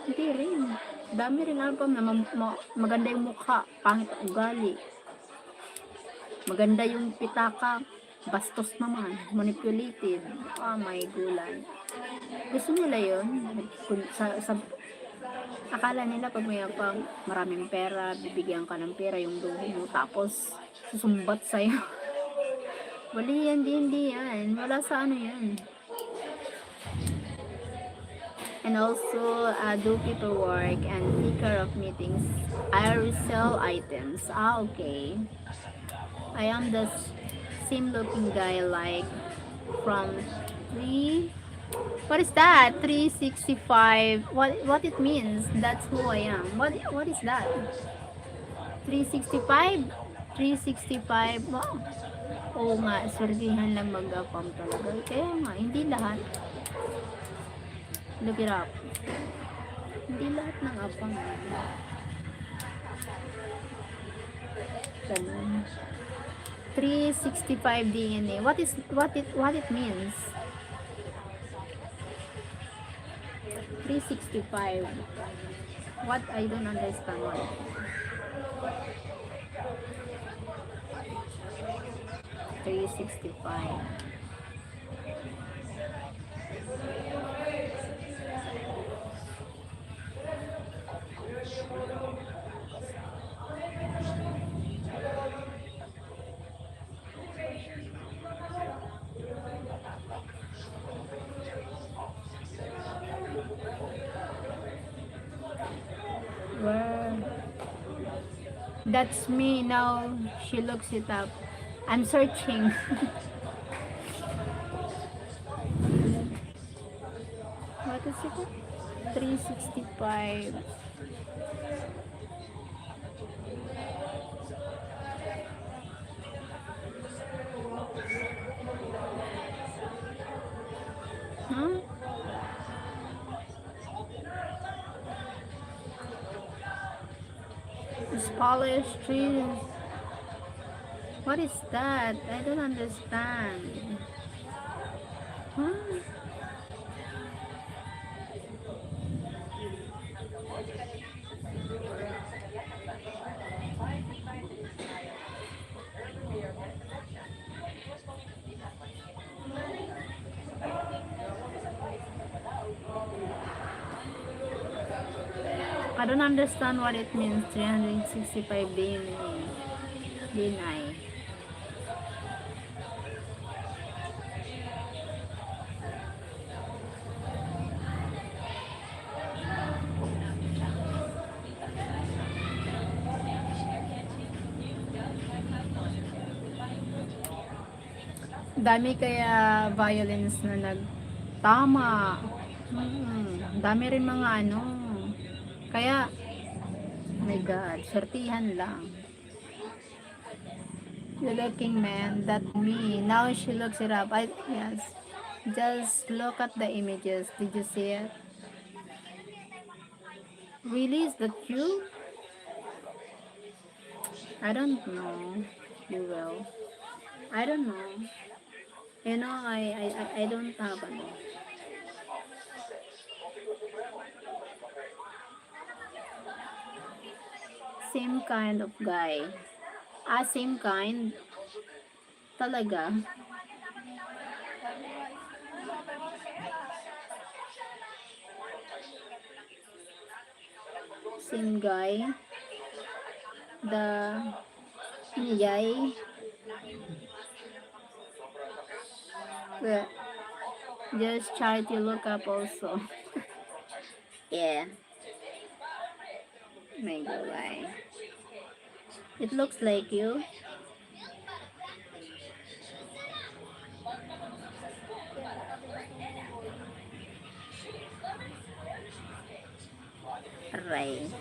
Hindi rin. Dami rin apam na ma- ma- maganda yung mukha, pangit ang ugali. Maganda yung pitaka, bastos naman, manipulated. Ah, may gulay. Gusto nila yun. Kung sa, sa, akala nila pag mayapang, maraming pera, bibigyan ka ng pera yung luho mo, tapos susumbat sa'yo. Mali yan, di, hindi yan. Wala sa ano yan. And also, uh, do paperwork and take care of meetings. I resell items. Ah, okay. I am the s- same looking guy like from three. What is that? Three sixty-five. What what it means? That's who I am. What what is that? Three sixty-five? Three sixty-five? Wow. Oo nga, swertihan lang mag-apam talaga. Kaya nga, hindi lahat. Look it up. Hindi lahat ng apam. Ganun. Three sixty-five D N A. What is what it what it means? Three sixty-five. What? I don't understand what. Three sixty-five. Wow. That's me now. She looks it up. I'm searching. What is it? Three sixty-five. Huh? Spanish trees. What is that? I don't understand. Huh? I don't understand what it means, three hundred sixty-five D N A, D N I. Dami kaya violence na nagtama. Mm, dami rin mga ano. Kaya, my God, swertihan lang. You looking man, that me. Now she looks it up. I, yes. Just look at the images. Did you see it? Really? Is that you? I don't know. You will. I don't know. You know, I, I, I, I don't have ano. Same kind of guy. Ah, same kind. Talaga. Same guy. The yay. Just try to look up also. Yeah. May gulay. It looks like you. Aray.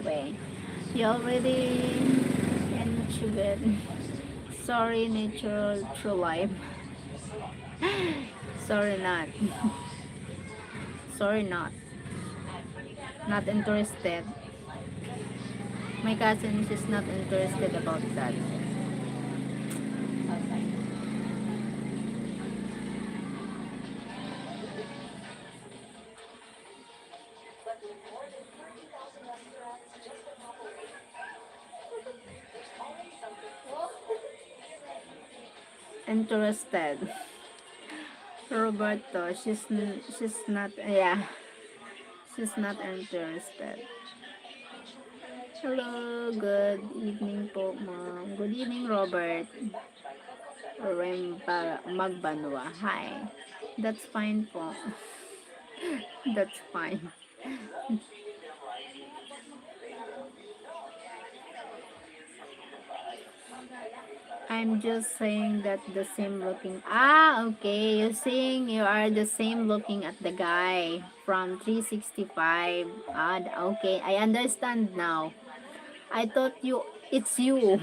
Wait. You already entered. Sorry, natural true life. Sorry, not. Sorry, not. Not interested. My cousin, she's not interested about that. Interested. Roberto, she's n- she's not, yeah. She's not interested. Hello, good evening po, ma'am. Good evening, Robert. Rempa Magbanwa. Hi. That's fine po. That's fine. I'm just saying that the same looking. Ah, okay. You're saying you are the same looking at the guy from three sixty-five. Ah, okay. I understand now. I thought you, it's you.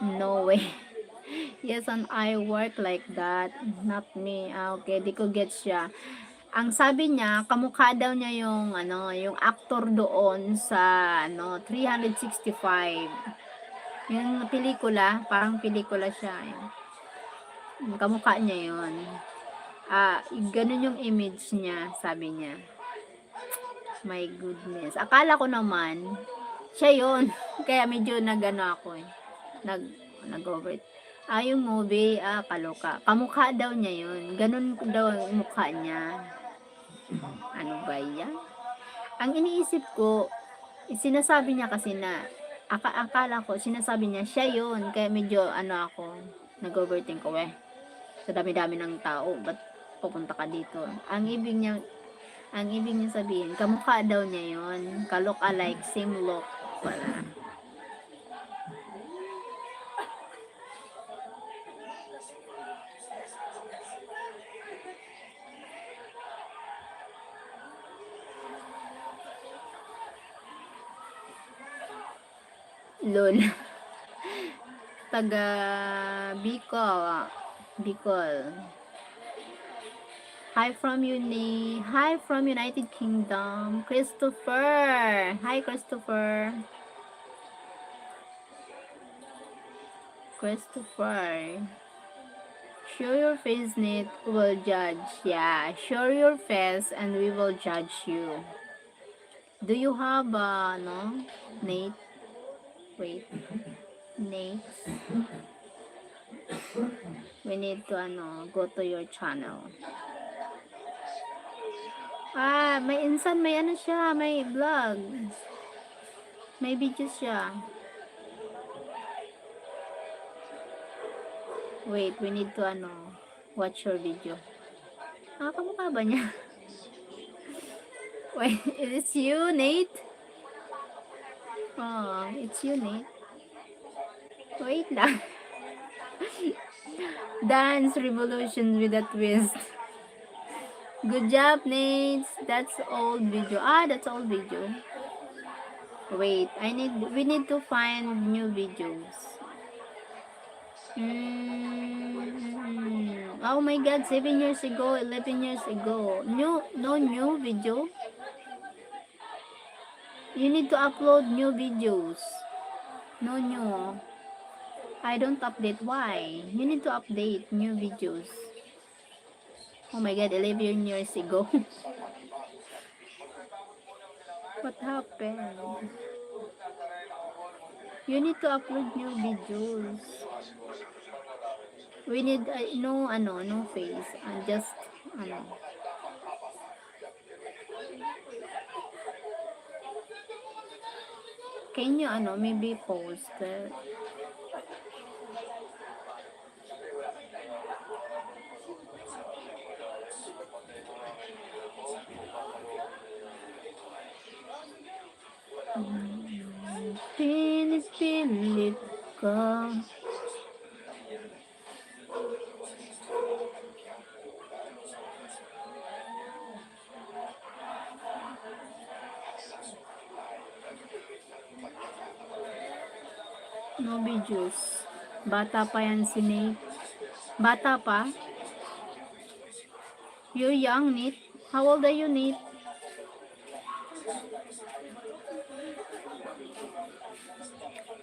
No way. Yes, and I work like that. Not me. Ah, okay, di ko gets siya. Ang sabi niya, kamukha daw niya yung, ano, yung actor doon sa, ano, three hundred sixty-five. Yung pelikula, parang pelikula siya. Eh. Kamukha niya yun. Ah, ganun yung image niya, sabi niya. My goodness. Akala ko naman, siya yun. Kaya medyo nag-ano ako eh. Nag, nag-over. Ah, yung movie, ah, kaloka. Kamukha daw niya yun. Ganun daw ang mukha niya. Ano ba yan? Ang iniisip ko, sinasabi niya kasi na, aka akala ko, sinasabi niya, siya yun. Kaya medyo, ano ako, nag-overthink ko eh. Sa dami-dami ng tao, ba't pupunta ka dito? Ang ibig niya, ang ibig niya sabihin, kamukha daw niya yun. Ka-look alike, same look pala. Lol. Taga Bicol. Bicol. Hi from Uni. Hi from United Kingdom. Christopher. Hi, Christopher. Christopher. Show your face, Nate. We'll judge. Yeah, show your face and we will judge you. Do you have, uh, no? Nate? Wait. Nate? We need to, ano, go to your channel. Ah, may insan, may ano siya, may vlog. May video siya. Wait, we need to, ano, watch your video. Ah, kamukha ba niya? Wait, is it you, Nate? Oh, it's you, Nate. Wait lang. Dance revolution with a twist. Good job, Nate. That's old video. Ah, that's old video. Wait, I need, we need to find new videos. Mm, oh my God, seven years ago, eleven years ago. New, no new video? You need to upload new videos. No new. I don't update. Why? You need to update new videos. Oh my God, eleven years ago. What happened? You need to upload new videos. We need, uh, no, ano, no face. Uh, just, ano. Can you, ano, maybe post it? Pinipilit ka. No videos. Bata pa yan si Nate. Bata pa? You're young, Nate. How old are you, Nate?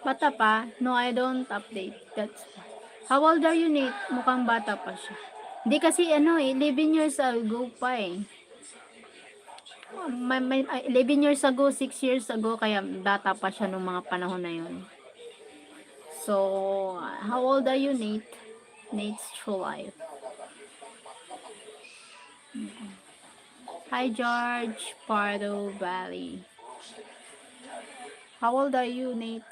Bata pa? No, I don't update. That's, how old are you, Nate? Mukhang bata pa siya. Hindi kasi, ano, eleven years ago pa eh. May, may, ay, eleven years ago, six years ago, kaya bata pa siya nung mga panahon na yun. So, how old are you, Nate? Nate's True Life. Hi, George Pardo Valley. How old are you, Nate?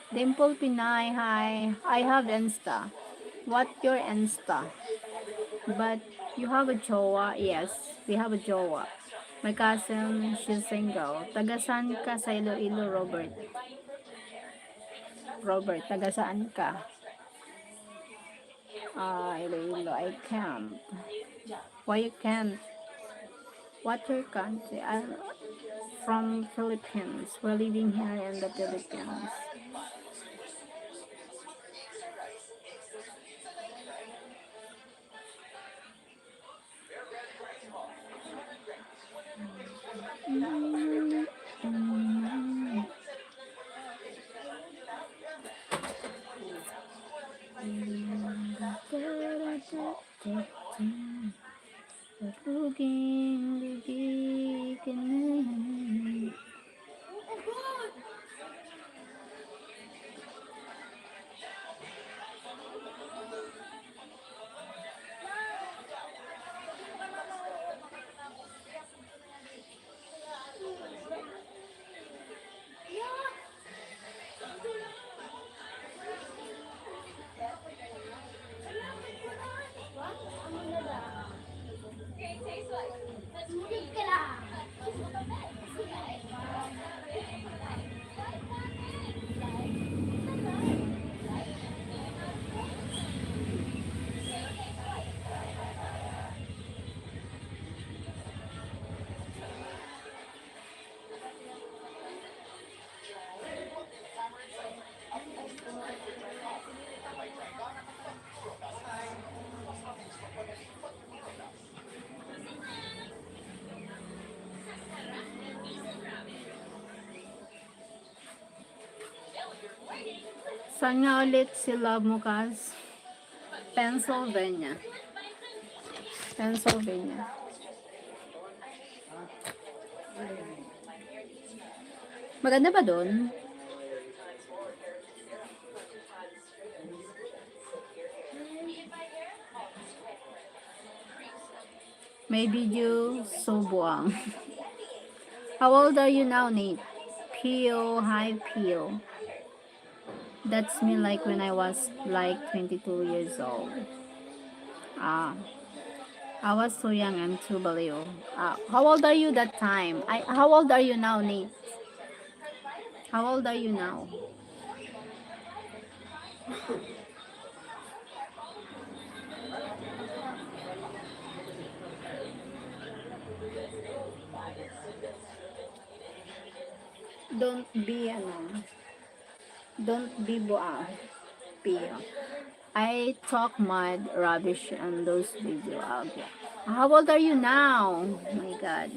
Dimple Pinay, hi. I have Insta. What your Insta? But you have a jowa? Yes, we have a jowa. My cousin, she's single. Taga saan ka sa Iloilo, Robert? Robert, taga saan ka? Ah, Iloilo, I can't. Why you can't? What your country? I'm from Philippines. We're living here in the Philippines. Luging-lugi ka na. Saan nga ulit si Love Mukas? Pennsylvania. Pennsylvania. Maganda ba doon? May video, so buang. How old are you now, Nate? Pio, hi, Pio. That's me, like, when I was, like, twenty-two years old. Ah, I was too young and too baliw. Ah, how old are you that time? I, how old are you now, Nate? How old are you now? Don't be, ano, don't be buang, Pio. I talk mad rubbish on those video. Okay. How old are you now? My God.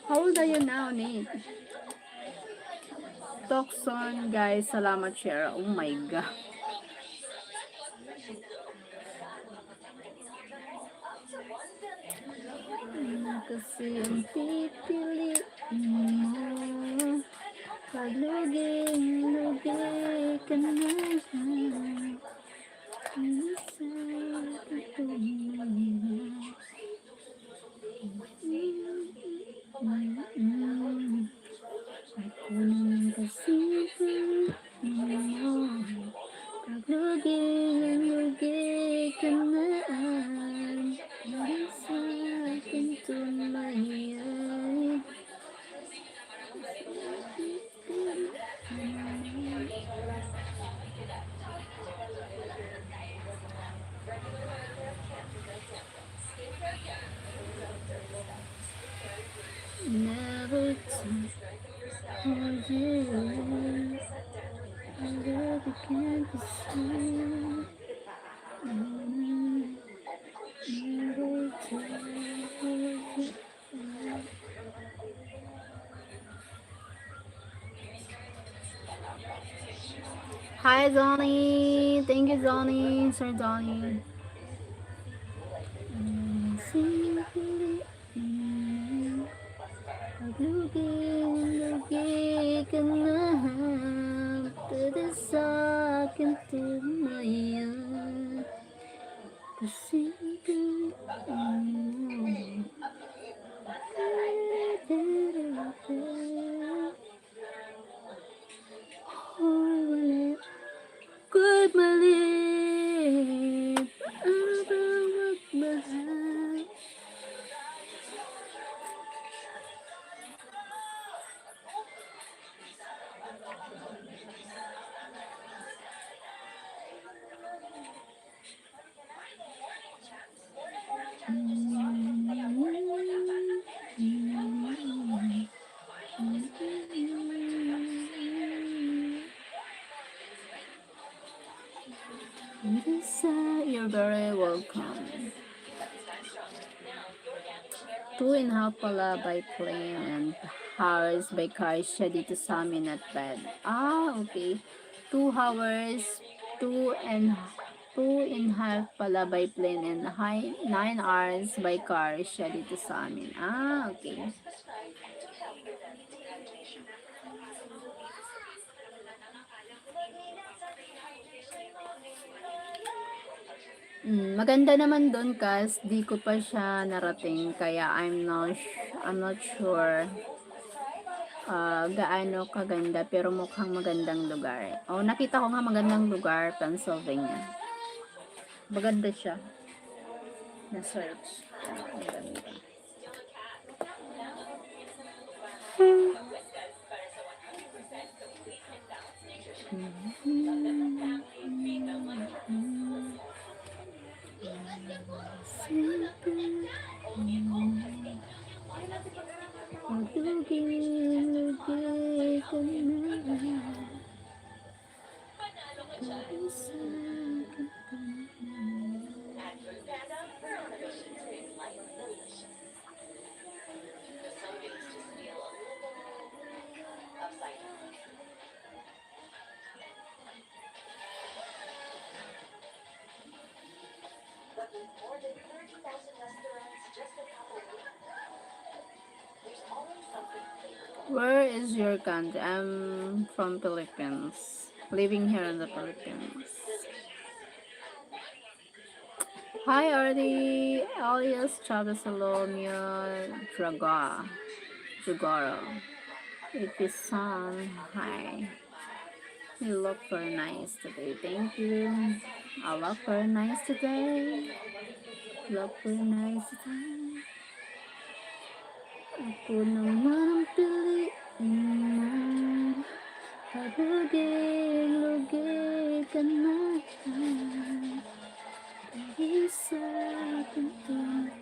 How old are you now, Nate? Tokson, guys. Salamat, share. Oh my God. Kasi ang pipili mo, paglugi-lugi ka na. Ano sa pagpapalagay? Ako nang kasipon mo. Paglugi-lugi ka na. Ano sa akin tumayan? Never to hold you. I love you, can't be seen. Never to hold you. Hi, Johnny. Thank you, Johnny. Sir Johnny. Simply, paglugi-lugi ka na. Pwede sa akin tumayan. Kasi ikaw ang Ko'y mali, paano ba magmahal? You're very welcome. Two and a half pala by plane and hours by car siya dito sa amin at bed. Ah, okay. Two hours, two and, two and a half pala by plane and high, nine hours by car siya dito sa amin. Ah, okay. Mm, maganda naman dun, kas di ko pa siya narating, kaya I'm not, I'm not sure, ah, gaano kaganda, pero mukhang magandang lugar. Oh, nakita ko nga magandang lugar, Pennsylvania. Maganda siya. Na-search. Maganda. Where is your country? I'm from Philippines. Living here in the Philippines. Hi, Artie, alias Chava Salomia Draga, Dragoro. If you sound, hi. You look very nice today. Thank you. I look very nice today. Look very nice today. Ako naman ang piliin mo. Palugi-lugi ka na. Isa kang tunay.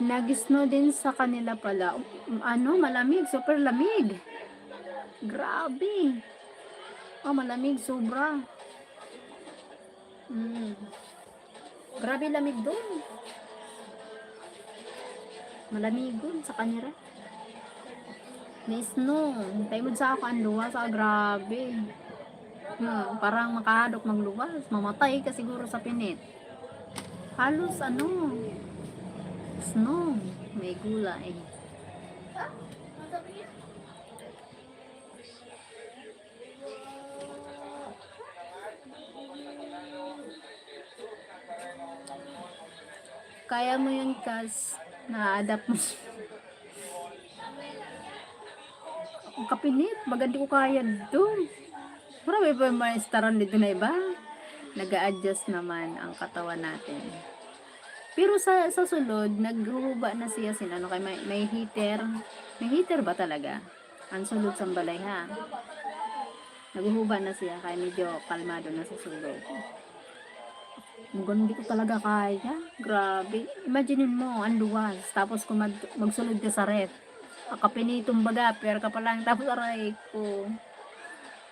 Nag-snow din sa kanila pala. Ano, malamig, super lamig. Grabe. Oh, malamig, sobra. Mm. Grabe lamig doon. Malamigon sa kanira. May snow. Tayo mo sa ako ang luwas. Ah, grabe. Hmm, parang makahadok magluwas. Mamatay ka siguro sa pinit. Halos ano, snow. May gulay. Kaya mo yun, Kas. Na-adapt mo siya. Ang kapinit, baga di ko kaya dito. Marami pa yung mga estaran dito na iba. Nag-a-adjust naman ang katawan natin. Pero sa, sa sulod, naghuhuba na siya sin ano, kay may, may heater. May heater ba talaga? Ang sulod sa balay, ha? Naghuhuba na siya, kaya medyo kalmado na sa sulod. Hanggang di ko talaga kaya. Grabe. Imagine mo, ang luwas. Tapos kung mag, magsulod ka sa ref, kapinitong baga, pero ka pa lang. Tapos aray ko.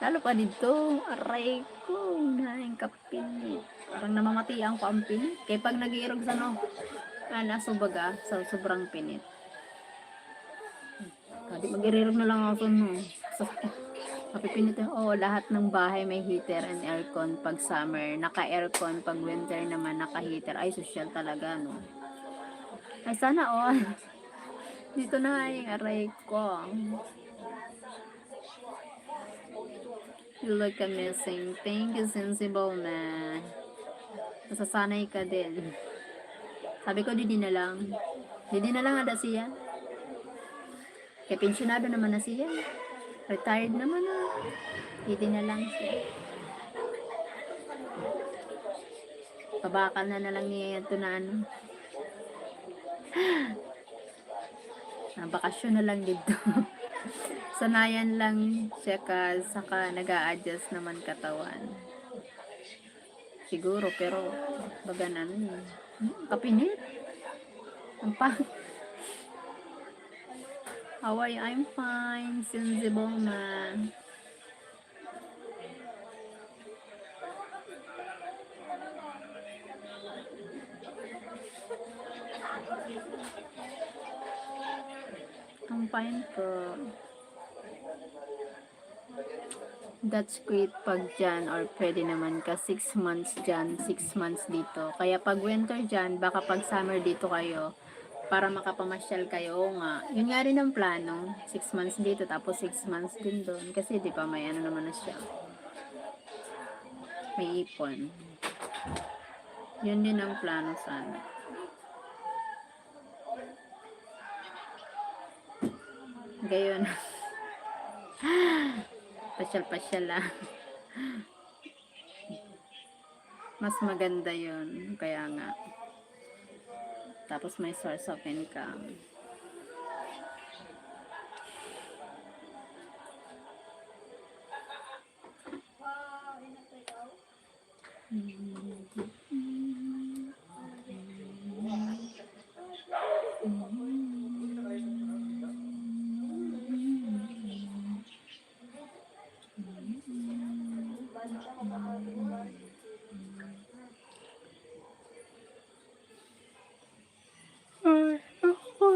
Lalo pa dito, aray ko. Nain kapinit. Parang namamatian ko ang pinit. Kaya pag nag-iirog sa no, ah, naso baga, sa sobrang pinit. Pwede mag-irirog na lang ako, no? So, mapipinit yung, oo, lahat ng bahay may heater and aircon pag summer. Naka-aircon pag winter naman, naka-heater. Ay, sosyal talaga, no? Ay, sana all. Dito na nga yung aray ko. You look amazing. Thank you, Sensible na. Nasasanay ka din. Sabi ko, didi na lang. Didi na lang ada siya. Kaya pensyonado naman na siya. Retired naman na. Didi na lang siya. Pabakal na na lang niya yan to na ano. Ah, bakasyon na lang dito. Sanayan lang siya ka, saka nag-a-adjust naman katawan. Siguro, pero baga na ano eh. Hmm, kapinit. Ang pa. How are you? I'm fine. Sensible man. Ang fine po. That's great pag dyan, or pwede naman ka six months dyan, six months dito. Kaya pag winter dyan, baka pag summer dito kayo para makapamasyal kayo. Oo nga, yun nga rin ang plano. Six months dito, tapos six months din doon. Kasi di ba may ano naman na siya. May ipon. Yun din ang plano sana. Gayon. Pasyal-pasyal lang. Mas maganda yun. Kaya nga. Tapos may source of income. Ay, ako.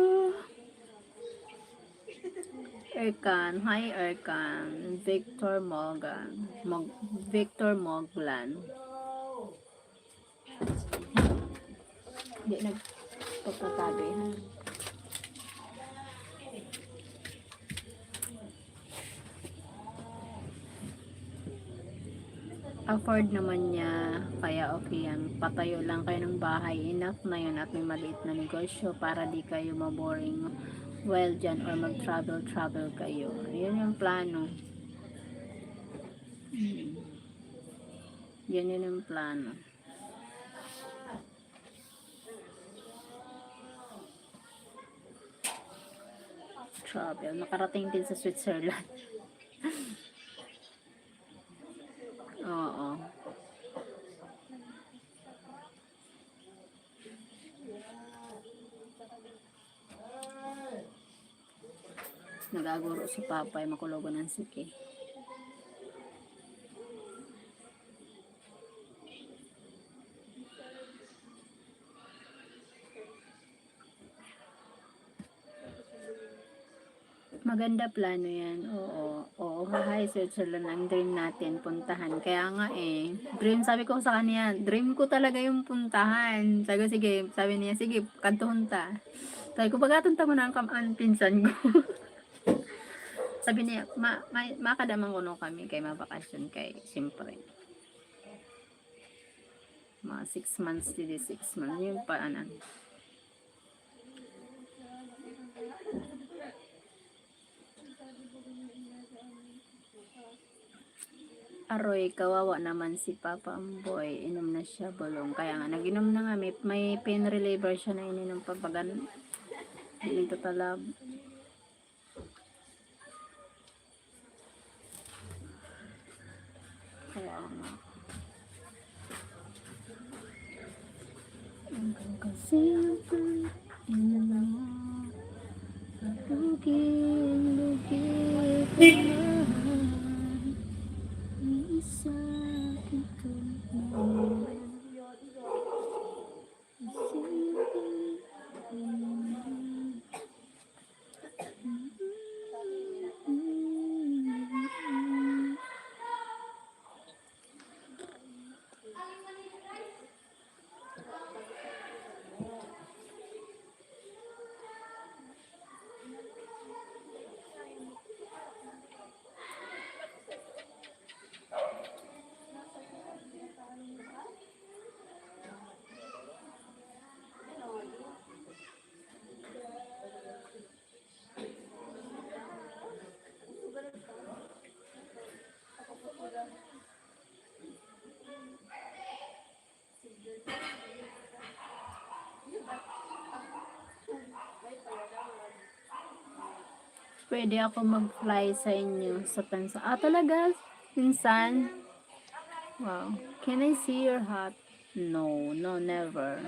Erkan, hi Erkan, Victor Morgan, Mog-, Victor Moglan. Hindi nagpapatabi, ha? Afford naman niya, kaya okay yan. Patayo lang kayo ng bahay, enough na yun, at may maliit na negosyo para di kayo maboring while dyan or mag-travel-travel kayo. Yun yung plano. Hmm. Yan yun yung plano. Travel. Nakarating din sa Switzerland. Oo. Nagaguro si Papa, ay makulogon ang siki. Maganda plano yan. Oo. Oo, hahay, Switzerland ang dream natin puntahan. Kaya nga eh, dream, sabi ko sa kanya, dream ko talaga yung puntahan. Sabi ko, sige, sabi niya, sige, kadtoon ta. Sabi ko, pagkatong ta mo na ang kam-, ang pinsan ko. Sabi niya, ma, ma, makadaman ko no kami kay mabakasyon kay, siyempre. Mga six months, didi six months. Yun pa, ano. Aroy, kawawa naman si Papa Amboy. Inom na siya, bulong. Kaya nga, nag-inom na nga. May, may pain reliever siya na ininom pa. Bagan, hindi nagtatalab. Kaya nga. Hanggang kasi ang pag-inom mo, lugi-lugi ka na. May isa akong tunay. Isipin mo. Pwede ako mag-fly sa inyo, sa Tanzania. Ah, talaga? Minsan? Wow. Can I see your hat? No, no, never.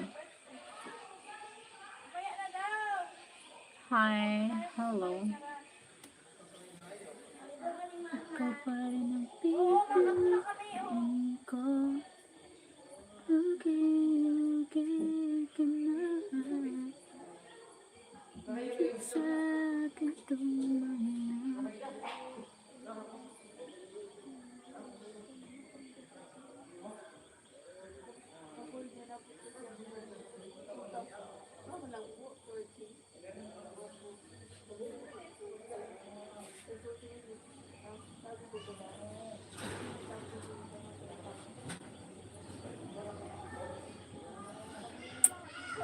Hi, hello. Ikaw pa rin ang pipiliin ko. Lugi-lugi ka na. Sa akin itong mga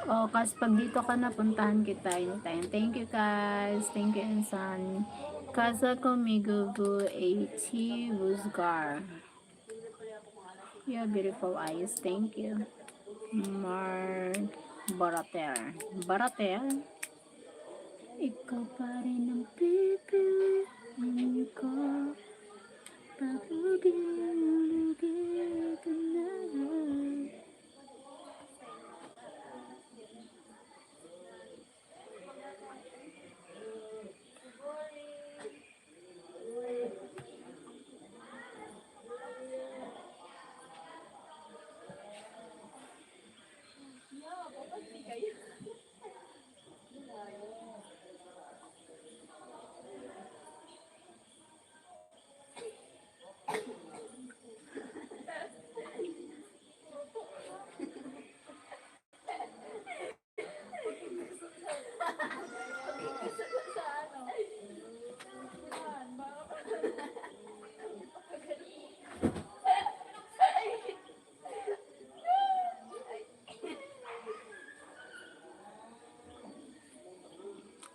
Oh, kas pag dito ka na, puntahan kita anytime. Thank you, guys. Thank you, Insan. Casa conmigo, bu A T Busgar. Your beautiful eyes. Thank you. Mark Barater. Barater? Ikaw pa rin ang pipiliin ko. Palugi-lugi ka na.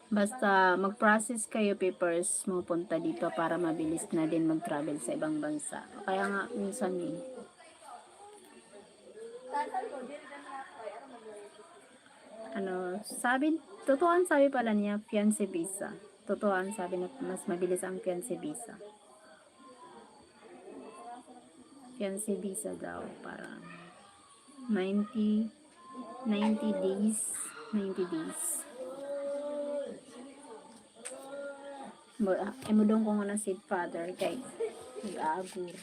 Basta mag-process kayo papers mo punta dito para mabilis na din mag-travel sa ibang bansa. Kaya nga minsan eh, ano, sabi, totoo ang sabi pala niya, fiancé visa. Totoo ang sabi na mas mabilis ang fiancé visa. Fiancé visa daw para ninety, ninety days, ninety days. Mo, ah, imudong ko nga si Father kay nag-aaguro.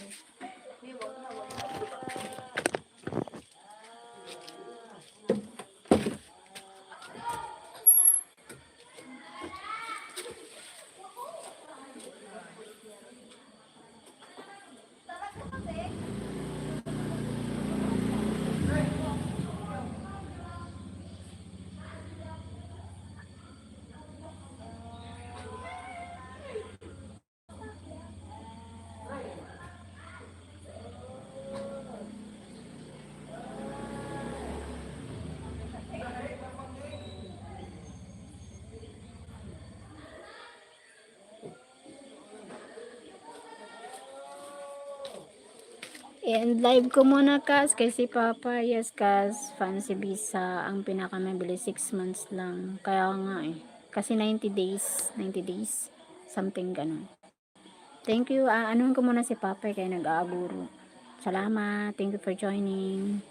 And live ko muna, Kas, kay si Papa, yes, Kas, fiancé visa, ang pinakamabilis, six months lang. Kaya nga eh. Kasi ninety days, ninety days, something ganun. Thank you. Ah, anuhan ko muna si Papa, eh, kaya nag-aaguro. Salamat. Thank you for joining.